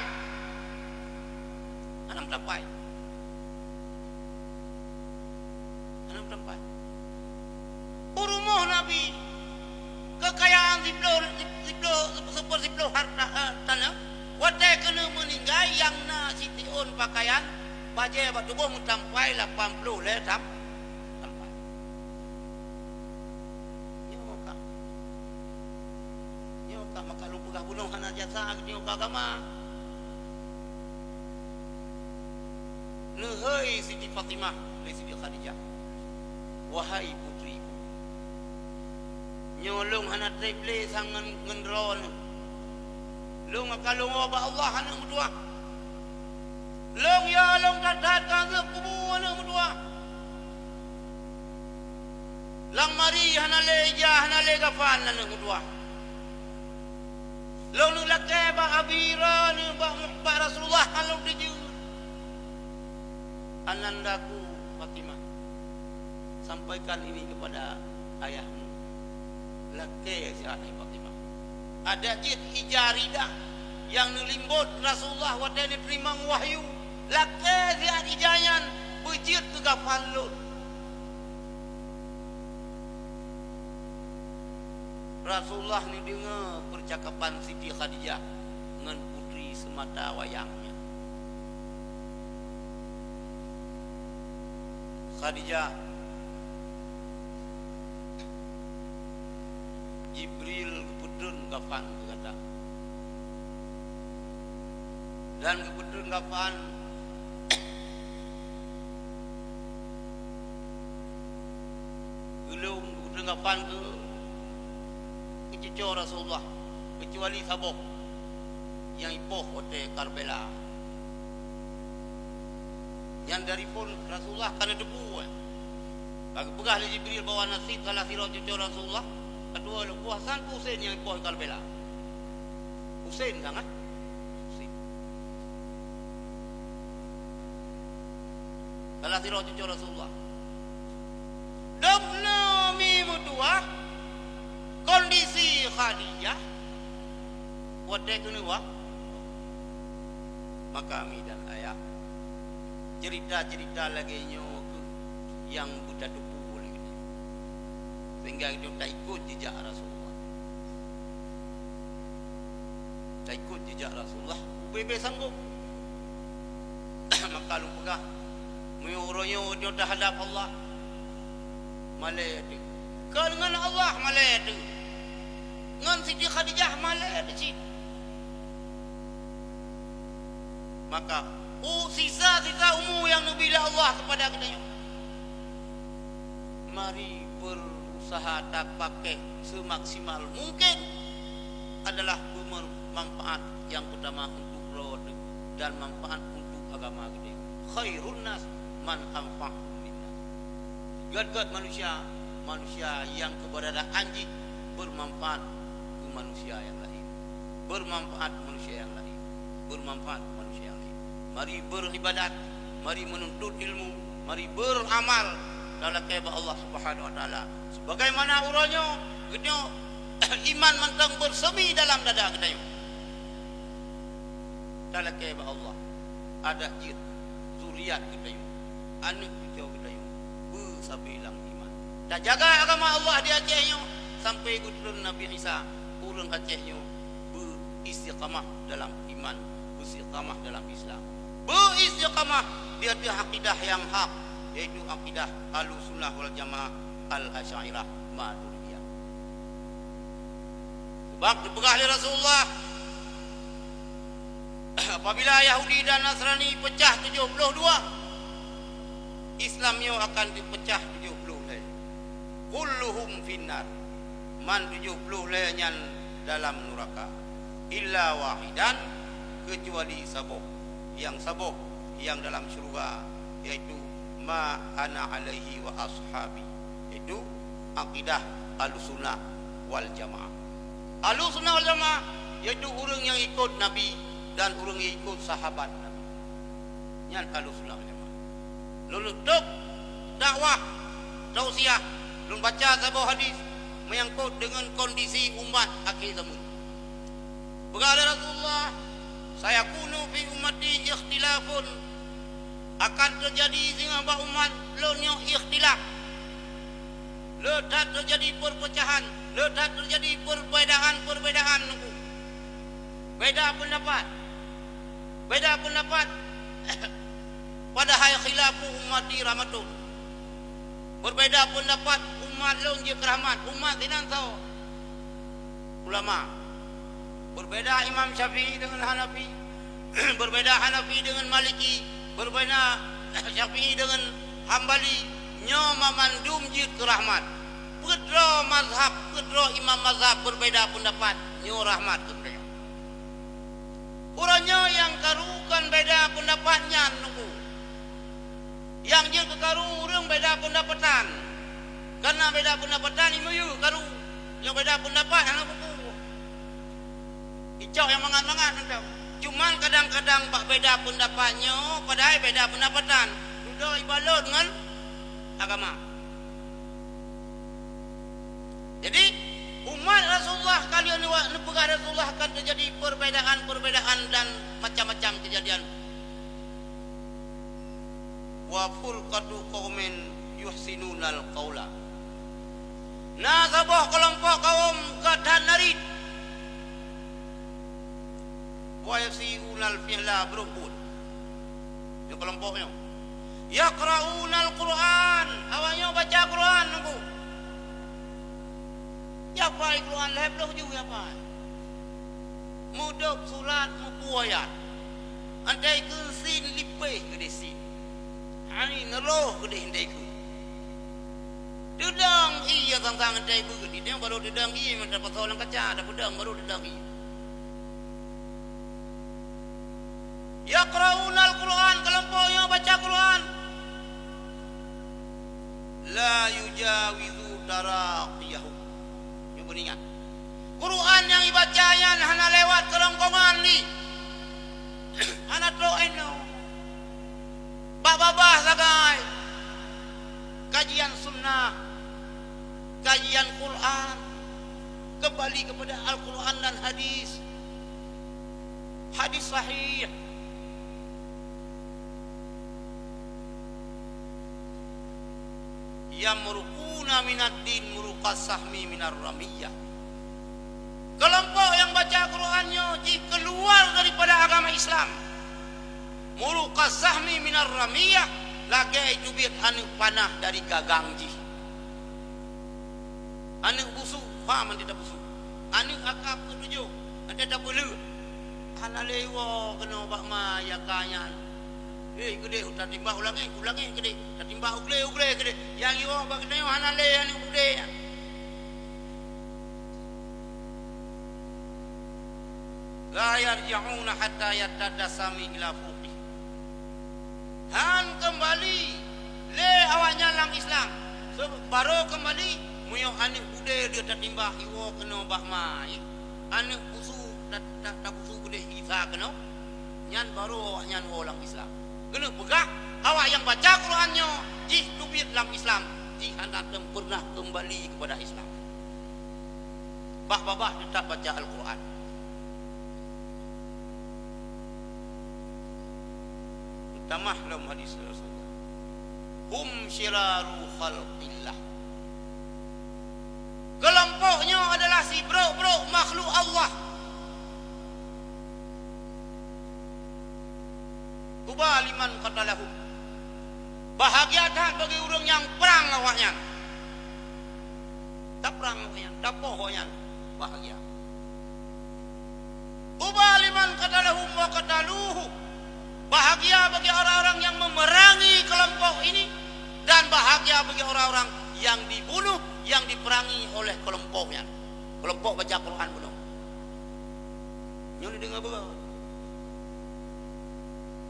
Hana meutampai. Hana meutampai. Peurumoh Nabi, keukayaan siploh, siploh, seupeursiplôh hareuta, eh, tanoh, watée keuneuk meuninggai nyang na sitiôn peukayan, bajée bak tuboh meutampai lapan ploh lhée tam-, tampai. Nyoe ka. Nyoe ka maka lôn peugah bunoe hana jasa nyoe keu agama. Neuhôi Siti Fatimah lé Siti Khadijah, "Wahai putriku, nyoe lôn hana treb lé sang ngon, ngon droeneuh. Lôn akan lôn woe bak Allah aneuëk meutuwah. Lôn ya lôn that-that ka lheueh kubu aneuëk meutuwah. Lam mari hana lé ija, hana lé gafan aneuëk meutuwah. Lôn lakée bak Abi droeneuh, bak, bak Rasulullah, lôn teujeuet. Anandaku Fatimah, sampaikan ini kepada ayahmu." Lakée siat hai Fatimah. Adak jeuet ija rida nyang neulimbot Rasulullah watée neuteurimong wahyu. Lakée siat ija nyan beujeuet keu gafan lôn. Rasulullah neudeungoe peucakapan Siti Khadijah ngon putri seumata wayang nyan. Khadijah, Jibril geupeutrön gafan keu gata. Dan geupeutrön gafan Geulong geupeutrön gafan keu, keu cucoe Rasulullah, keucuali saboh nyang ipoh watée Karbela. Nyan dari phon Rasulullah ka neuteupeue. Ka geupeugah lé Jibril bahwa na cit salah sidroe cucoe Rasulullah, ka tuwoe lé Hasan keu Husein nyang ipoh Karbela. Husein kan, ah? Husein. Salah sidroe cucoe Rasulullah. Dum na mi meutuwah, kondisi Khadijah watée keuneuk wa-, maka mi dan ayah, cerita-cerita lagée nyoe keuh nyang beutateupeue lé geutanyoe. Sehingga geutanyoe taikot jejak Rasulullah. Taikot jejak Rasulullah, ubé-bé sanggob. Maka lôn peugah, meunyoe uroe nyoe geutanyoe teuhadap Allah, malée teuh. Kon ngon Allah malée teuh. Ngon Siti Khadijah malée teuh cit. Maka, u sisa-sisa umu nyang neubri lé Allah kepada geutanyoe, mari berusaha tapakék semaksimal mungkin adalah bermanfaat yang utama untuk droe teuh dan manfaat untuk agama geutanyoe. Khairun nas man anfa'u linnas. Gét-gét manusia, manusia nyang keubeuradaan jih beumanfaat keu manusia nyang laén. Beumanfaat keu manusia nyang laén. Beumanfaat keu manusia nyang laén. Mari beuribadat, mari meununtut ilmu, mari beuramal talakée bak Allah Subhanahu wa Taala. Sebagaimana uroe nyoe geutanyoe iman mantong beusemi dalam dada geutanyoe. Talakée bak Allah, adak jeuet zuriat geutanyoe, aneuëk cucoe geutanyoe beusabe lam iman. Tajaga agama Allah di Aceh nyoe sampai geutreun Nabi Isa, ureuëng Aceh nyoe beuistiqamah dalam iman, beuistiqamah dalam Islam, beuistiqamah di ateueh akidah nyang hak, yaitu akidah Ahlussunnah wal Jamaah Al-Asy'ariyah Maturidiyah. Sebab geupeugah lé Rasulullah, apabila Yahudi dan Nasrani peucah tujoh ploh dua, Islam nyoe akan teupeucah tujoh ploh lhée. Kulluhum finnar, man tujoh ploh lhée nyan dalam nuraka, illa wahidan, keucuali saboh, nyang saboh nyang dalam syeuruga, yaitu ma ana alaihi wa ashabi, yaitu akidah Ahlussunnah wal Jamaah. Ahlussunnah wal Jamaah yaitu ureuëng nyang ikot Nabi dan ureuëng nyang ikot sahabat Nabi. Nyan Ahlussunnah wal Jamaah. Lôn leutôb dakwah, tausiah, lôn baca saboh hadis menyangkut deungon kondisi umat akhé zaman. Peugah lé Rasulullah, "Sayakunu fi ummati ikhtilafun." Akan teujadi singoh bak umat lôn nyoe ikhtilaf. Le that teujadi peurpeucahan, le that teujadi peurbeudaan-peurbeudaan nungku. Beda peundapat. Beda peundapat. Padahai khilafu ummati rahmatun. Berbeda peundapat umat lôn jeuet keu rahmat. Umat sinan soe? Ulama. Berbeda Imam Syafi'i deungon Hanafi. Berbeda Hanafi deungon Maliki. Berbeda Syafi'i deungon Hambali. Nyoe mamandum jeuet keu rahmat. Peudroe mazhab, peudroe imam mazhab berbeda peundapat. Nyoe rahmat keu geutanyoe. Uroe nyoe nyang karu kon beda peundapat nyan nungku. Nyang jeuet keu karu ureuëng beda peundapatan. Kareuna beda peundapatan imiyueb karu. Nyang beda peundapat hana peue-peue. Icok nyang mangat-mangat mantong. Cuman kadang-kadang bak beda peundapat nyoe padahai beda peundapatan. Dudoe ibalot ngon agama. Jadi, umat Rasulullah ka lheueh neupeugah Rasulullah akan teujadi perbedaan-perbedaan dan macam-macam kejadian. Wa furqatu qaumin yuhsinunal qaula. Na saboh keulompok kawöm ka that narit. Wa yusi'unal fi'la, brok buet. Nyoe keulompok nyoe. Yaqra'unal Qur'an, awak nyoe baca Qur'an nungku. Yafai Qur'an lhée ploh juh yafai. Mudop surat, mupu ayat. Antai keu sin lipéh keudeh sin. Hai neuloh keudeh ndai keu. Teudong ie sang-sang antai beuet, di dong baru teudong ie, meunan pasoe lam kaca, tapeudong baru teudong ie. Yaqra'unal Qur'an, keulompok nyoe baca Qur'an. La yujawizu taraqiyahum. Nyoe beuningat. Qur'an nyang ibaca nyan hana lewat keurongkongan jih. Hana trok inoe. Bak babah sagai. Kajian sunnah, kajian Qur'an, kembali kepada Al-Qur'an dan hadis. Hadis sahih. Yamruqun minad din muruqas sahmi minar ramiyah. Kelompok nyang baca Quran nyoe jih keuluar daripada agama Islam. Muruqas sahmi minar ramiyah, lagèe teubiet aneuk panah dari gagang jih. Aneuk busuk, paham aneuk busuk? Aneuk aka peutujoh, aneuk tapeuleueh. Hana lé iwoe keunoe bak ma ya ka nyan. Eh, keudeh, tatimbak u langèt, u langèt keudeh. Tatimbak u glé, u glé keudeh. Nyang iwoe bak geutanyoe hana lé aneuk budé nyan. La yarji'una hatta yatadasami ila fuqi. Han keumbali lé awaknyan lam Islam. Sabab barô keumbali, meunyoe aneuk budé dia tatimbak iwoe keunoe bak ma, ya. Aneuk busuk ta-, ta-, tabusuk keudeh Isa keunoe. Nyan barô awaknyan woe lam Islam. Keuneuk peugah, awak nyang baca Quran nyoe jih teubiet lam Islam, jih hana tem-, pernah keumbali keupada Islam. Bah babah teutap baca Al-Quran. Tamah lom hadis Rasulullah. Hum syiraru khalqillah. Keulompok nyoe adalah sibrok-brok makhluk Allah. Tuba liman qatalahum. Bahagia that bagi ureuëng nyang prang awaknyan. Taprang awaknyan, tapoh awaknyan. Bahagia. Tuba liman qatalahum wa qataluhu. Bahagia bagi orang-orang yang memerangi kelompok ini, dan bahagia bagi orang-orang yang dibunuh, yang diperangi oleh kelompok nyan. Kelompok baca Quran bunoe. Nyoe neudeungoe beurôt.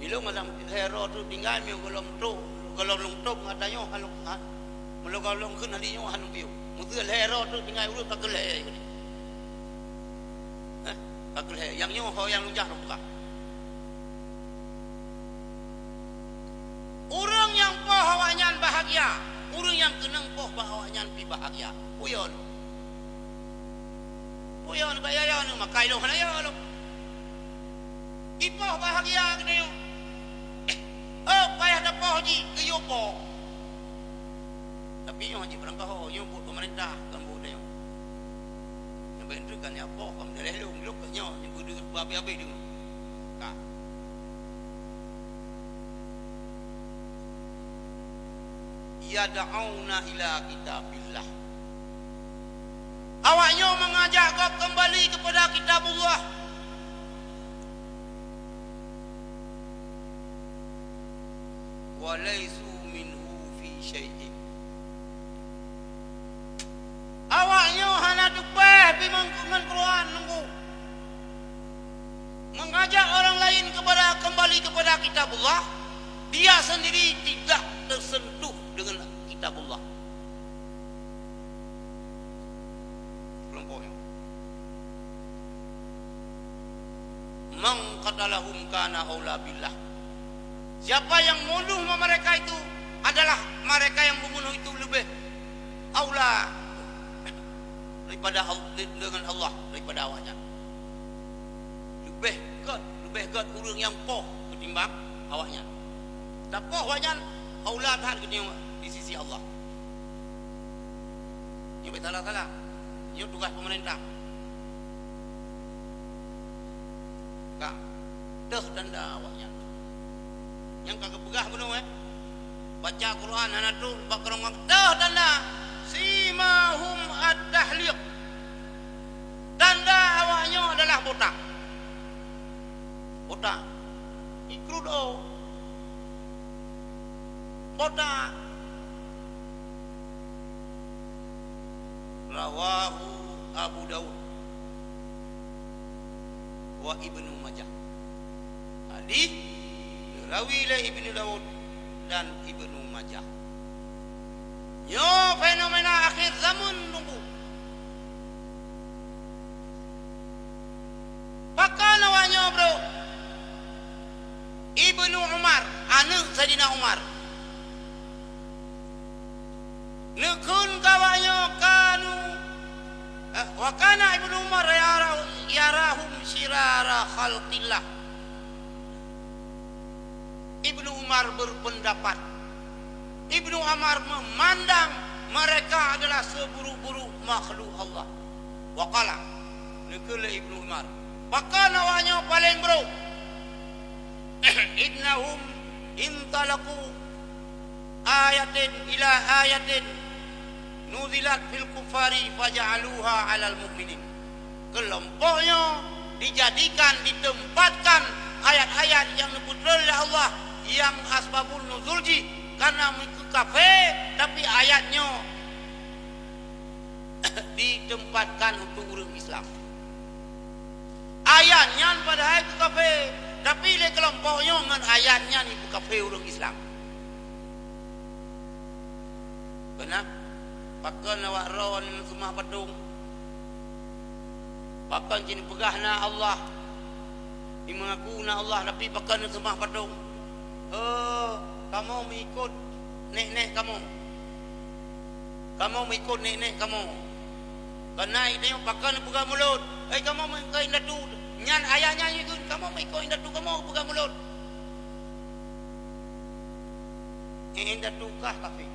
Ilôn masa lhèe droe teuk tinggai, meunyoe gohlom trôk, gohlom lôn trôk ngon tanyoe, hana, ha, meunyoe gohlom kheun hadi nyoe hana piôh. Meuseu lhèe droe teuk tinggai ureuëng ka keu lhèe. Hah? Ka keu lhèe. Nyang nyoe ho nyang lôn jak lôn peugah. Ureuëng nyang poh awaknyan bahagia, ureuëng nyang keunong poh bak awaknyan pi bahagia. Peue yo nyoe? Peue yo nyoe bak yo nyoe, maka ilôn hana yo lom. Ipoh bahagia geutanyoe. Eh, oh, payah tapoh jih, geuyue poh. Tapi nyoe jih barangkaho, nyoe buet peumeurintah, kon buet tanyoe. Nyang bèk treuk kan nyan poh, kon daleh lôn, lôn keu nyoe, nyang beudeungoe, beuhabéh-habéh deungoe. Ka. Yad'auna ila kitabillah. Awak nyoe mengajak gob keumbali keupada Kitabullah. Wa laisu minhu fi syai'in. Awak nyoe hana teupèh pi ngon Quran nunggu. Mengajak orang lain kepada, kembali kepada Kitabullah, dia sendiri tidak tersentuh dengan Kitabullah. Kelompok nyoe. Man qatalahum kana aula billah. Siapa yang membunuh mereka itu adalah mereka yang membunuh itu lebih aula daripada Al-, dengan Allah daripada awaknyan. Leubeh gét, leubeh gét ureuëng nyang poh ketimbang awaknyan. Tapoh awaknyan aula that keuneuk di sisi Allah. Nyoe bèk salah-salah. Nyoe tugaih peumeurintah. Ka. Teuh tanda awaknyan. Nyang ka geupeugah bunoe, eh. Baca Quran hana trôk bak keurong, teuh tanda. Simahum at-tahliq. Tanda awaknyoe adalah botak. Botak. Ikrut, oh. Botak. Rawahu Abu Daud wa Ibnu Majah. Hadis rawi lé Ibnu Daud dan Ibnu Majah. Nyoe fenomena akhir zaman nunggu. Pakon awaknyoe, bro? Ibnu Umar, aneuk Saidina Umar, neukheun keu awaknyoe kanu, eh, wa kana Ibnu Umar yara-, yarahum syirara khalqillah. Ibnu Umar berpendapat, Ibnu Umar memandang Mereka adalah seburuk-buruk makhluk Allah. Wa qala, neukheun lé Ibnu Umar, pakon awaknyoe paleng brok? Innahum intalaqu ayatin ila ayatin nuzilat fil kuffari faja'aluha 'alal mu'minin. Keulompok nyoe dijadikan, ditempatkan ayat-ayat nyang neupeutrön lé Allah nyang asbabun nuzul jih karena meukeue kafé, tapi ayat nyoe ditempatkan untuk ureuëng Islam. Ayat nyan padahai keu kafé, tapi lé keulompok nyoe ngon ayat nyan jipeukafé ureuëng Islam. Beuna? Pakon awak droe neuseumah patong? Pakon cit neupeugah na Allah? Jimeungaku na Allah, tapi pakon neuseumah patong? Oh, kamoe meuikot nek-nek kamoe. Kamoe meuikot nek-nek kamoe. Keuhai tanyoe pakon neupeugah mulod? Eh, kamoe meuikot indatu. Nyan ayat nyan ikot, kamoe meuikot indatu kamoe peugah mulod. Indatu kah kafé.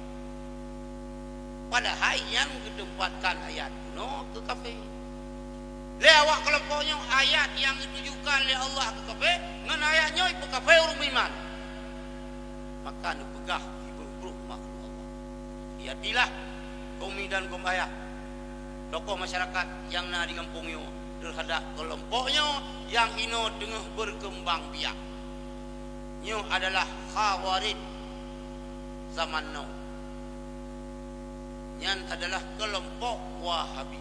Padahai nyan geuteumpatkan ayat bunoe keu kafé. Lé awak keulompok nyoe ayat nyang geutujukan lé Allah keu kafé, ngon ayat nyoe jipeukafé ureuëng meuiman. Maka neupeugah jibrôh-brôh makhluk Allah. Hati-hatilah, kaum mi dan kaum ayah, tokoh masyarakat nyang na di gampông nyoe, teuhadap keulompok nyoe nyang inoe teungoh beukeumbang biak. Nyoe adalah Khawarij zaman now. Nyan adalah keulompok Wahabi.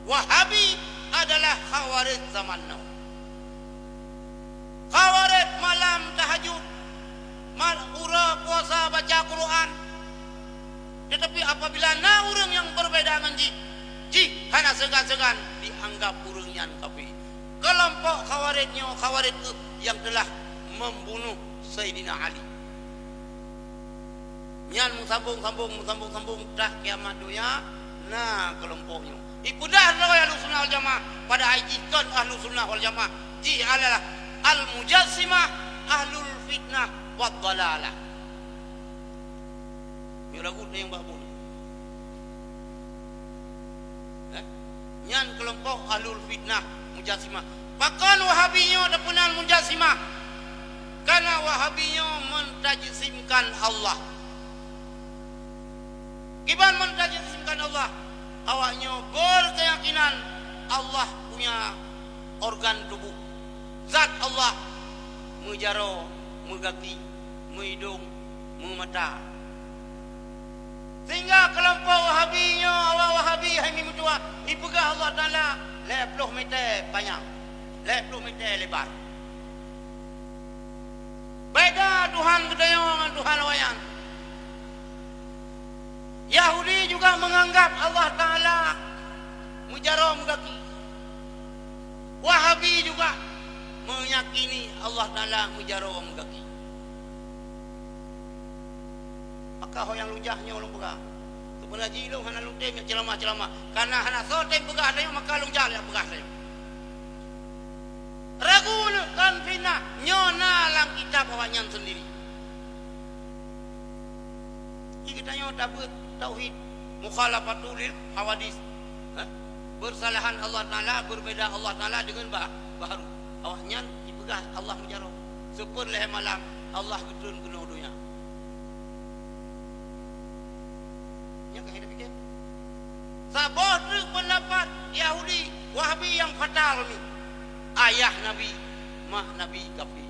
Wahabi adalah Khawarij zaman now. Khawarij malam tahajud, mal-, uroe puasa baca Quran. Tetapi apabila na ureuëng nyang berbeda ngon jih, jih hana seugan-seugan dianggap ureuëng nyan kafé. Keulompok Khawarij nyoe, Khawarij kheueh nyang teulah membunuh Saidina Ali. Nyan meusambông-sambông, meusambông-sambông, trah kiamat donya na keulompok nyoe. Jipeugah droe Ahlussunnah wal Jamaah, padahai jih kon Ahlussunnah wal Jamaah. Jih adalah Al-Mujassimah, Ahlul Fitnah wad Dhalalah. Nyoe lagu nyang bak bunoe. Eh? Nyan keulompok Ahlul Fitnah Mujassimah. Pakon Wahabi nyoe tapeunan Mujassimah? Karena Wahabi nyoe mentajsimkan Allah. Kiban mentajsimkan Allah? Awaknyoe berkeyakinan Allah punya organ tubuh. Zat Allah meujaroe, meugaki, meuidông, meumata. Sehingga keulompok Wahabi nyoe, awak Wahabi hai mi meutuah, jipeugah Allah Taala lhèe ploh meter panyang, lhèe ploh meter lebar. Beda Tuhan geutanyoe ngon Tuhan awaknyan. Yahudi juga menganggap Allah Taala meujaroe meugaki. Wahabi juga meyakini Allah Taala meujaroe meugaki. Maka ho nyang lôn jak nyoe lôn peugah. Seubeuna jih lôn hana lôn tem jak ceuramah-ceuramah. Karena hana soe tem peugah tanyoe, maka lôn jak lôn peugah tanyoe. Ragu nyoe kon fitnah, nyoe na lam kitab awaknyan sendiri. Di geutanyoe tabeuet tauhid, mukhalafatul lil hawadis. Ha? Bersalahan Allah Taala, berbeda Allah Taala dengan bah-, baharu. Awaknyan jipeugah Allah meujaroe. Seupôt lhèe malam Allah geutrön keunoe donya. Nyan ka hana pike. Saboh treuk peundapat Yahudi, Wahabi nyang fatal nyoe. Ayah Nabi, mak Nabi kafé.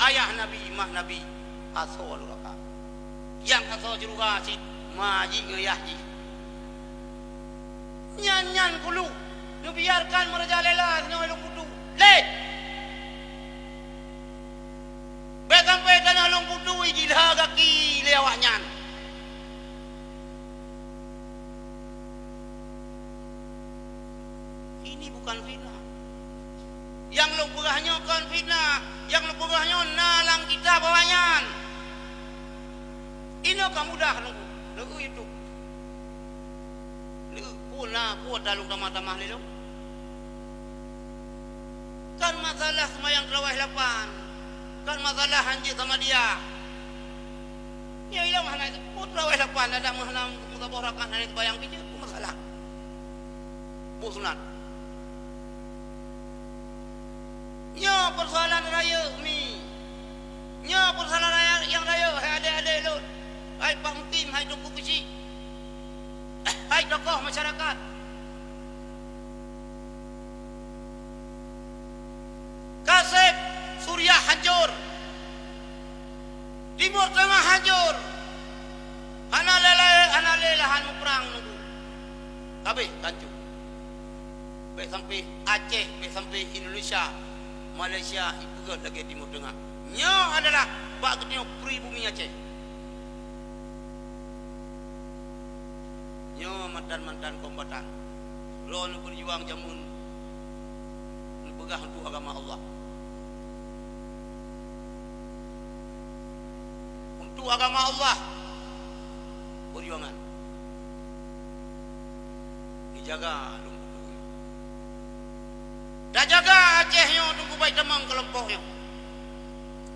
Ayah Nabi, mak Nabi asoe nuraka. Nyang asoe syeuruga cit ma jih ngon yah jih. Nyan-nyan kulu neubiarkan meurajalela singoh lôn putu. Lé! Bèk sampai tanoh lôn putu jilha gaki lé awaknyan. Ini bukan fitnah. Nyang lôn peugah nyoe kon fitnah. Nyang lôn peugah nyoe na lam kitab awaknyan. Inoe ka mudah lôn, lôn YouTube. Lé, peue na, peue ta lôn tamah-tamah lé lôn? Kon masalah seumayang tarawih lapan. Kon masalah hanjeuet Samadiyah. Nyoe ilong hana, oh, teurawéh lapan, adak meuhana meusaboh rakaat hana teubayang keu jeuet, peue masalah? Boh sunat. Nyoe peusoalan rayeuk mi. Nyoe peusoalan rayeuk nyang rayeuk, hai adék-adék lôn. Hai Pak Mukim, hai Teungku Keuchik. Hai tokoh masyarakat. Kaseb, Suriah hancur. Timur Teungah hancur. Hana lé, hana lé lahan muprang nunggu. Habéh hancur. Bèk sampai Aceh, bèk sampai Indonesia, Malaysia, ipeugöt lagèe Timur Teungah. Nyoe adalah bak geutanyoe pribumi Aceh. Nyoe mantan-mantan kombatan. Droeneuh beujuang jameun neupeugah untuk agama Allah. Untuk agama Allah, peujuangan. Dijaga lôn beutôi. Tajaga Aceh nyoe, Teungku Baik Tamong keulompok nyoe.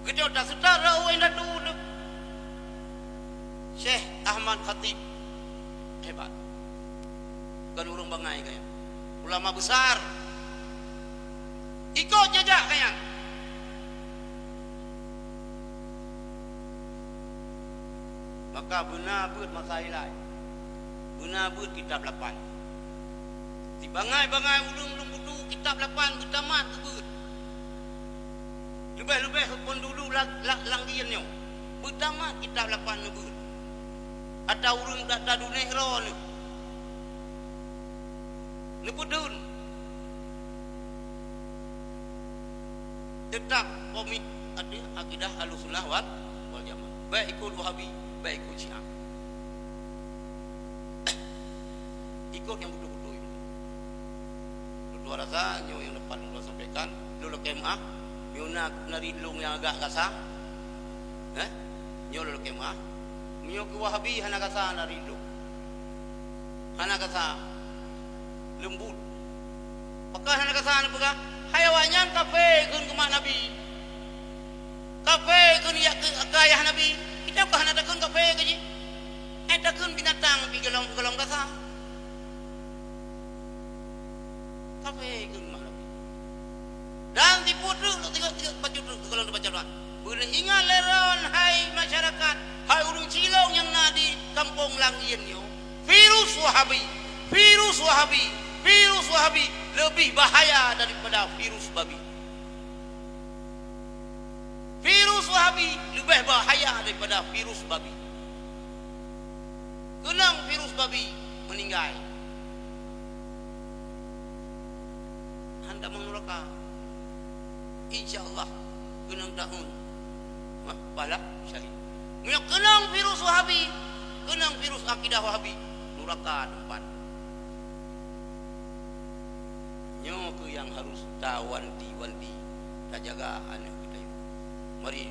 Geutanyoe taseutôt rot indatu Syekh Ahmad Khatib. Hebat. Kon ureueng bangai geuh nyan. Ulama besar. Ikôt jejak geuh nyan. Maka beuna beuet masa ilai. Beuna beuet kitab lapan. Sibangai-bangai ureueng lôn butu kitab lapan beutamat geubeuet. Leubeh-leubeh phôn dudu lam, lam, lam gien nyoe. Beutamat kitab lapan neubeuet. Ata ureueng dak tadunéh droeneuh. Neupeutheun. Teutap komit ateueh akidah Ahlussunnah wal, wal Jamaah. Bèk ikôt Wahabi, bèk ikôt Syiah. Ikôt nyang beutôi-beutôi. Lôn tuan rasa nyoe nyang dapat lôn sampaikan, lôn lakèe meu'ah. Meunyoe na, na ri lôn nyang agak gasa, eh? Nyoe lôn lakèe meu'ah. Meunyoe keu Wahabi hana gasa na ri lôn. Hana gasa. Leumbut. Pakon hana gasa neupeugah, hai awaknyan kafé kheun keu mak Nabi. Kafé kheun yak keu, keu ayah Nabi. Kita kah hana takheun kafé keu jih? Eh, takheun binatang pih golom, golom gasa. Kafé kheun mak Nabi. Dan tipu treuk, tiga, tiga, bacut treuk, kalau baca doa. Beuna ingat lé droen, hai masyarakat, hai ureueng cilong nyang na di kampung Langien nyoe, virus Wahabi, virus Wahabi, virus Wahabi lebih bahaya daripada virus babi. Virus Wahabi lebih bahaya daripada virus babi. Keunong virus babi, meuninggai. Hana meunuraka. Insya Allah, keunong tahun. Wah, pahala syahid. Meunyoe keunong virus Wahabi, keunong virus akidah Wahabi, nuraka teumpat. Nyoe keuh nyang harus tawanti-wanti, tajaga aneuk geutanyoe. Mari,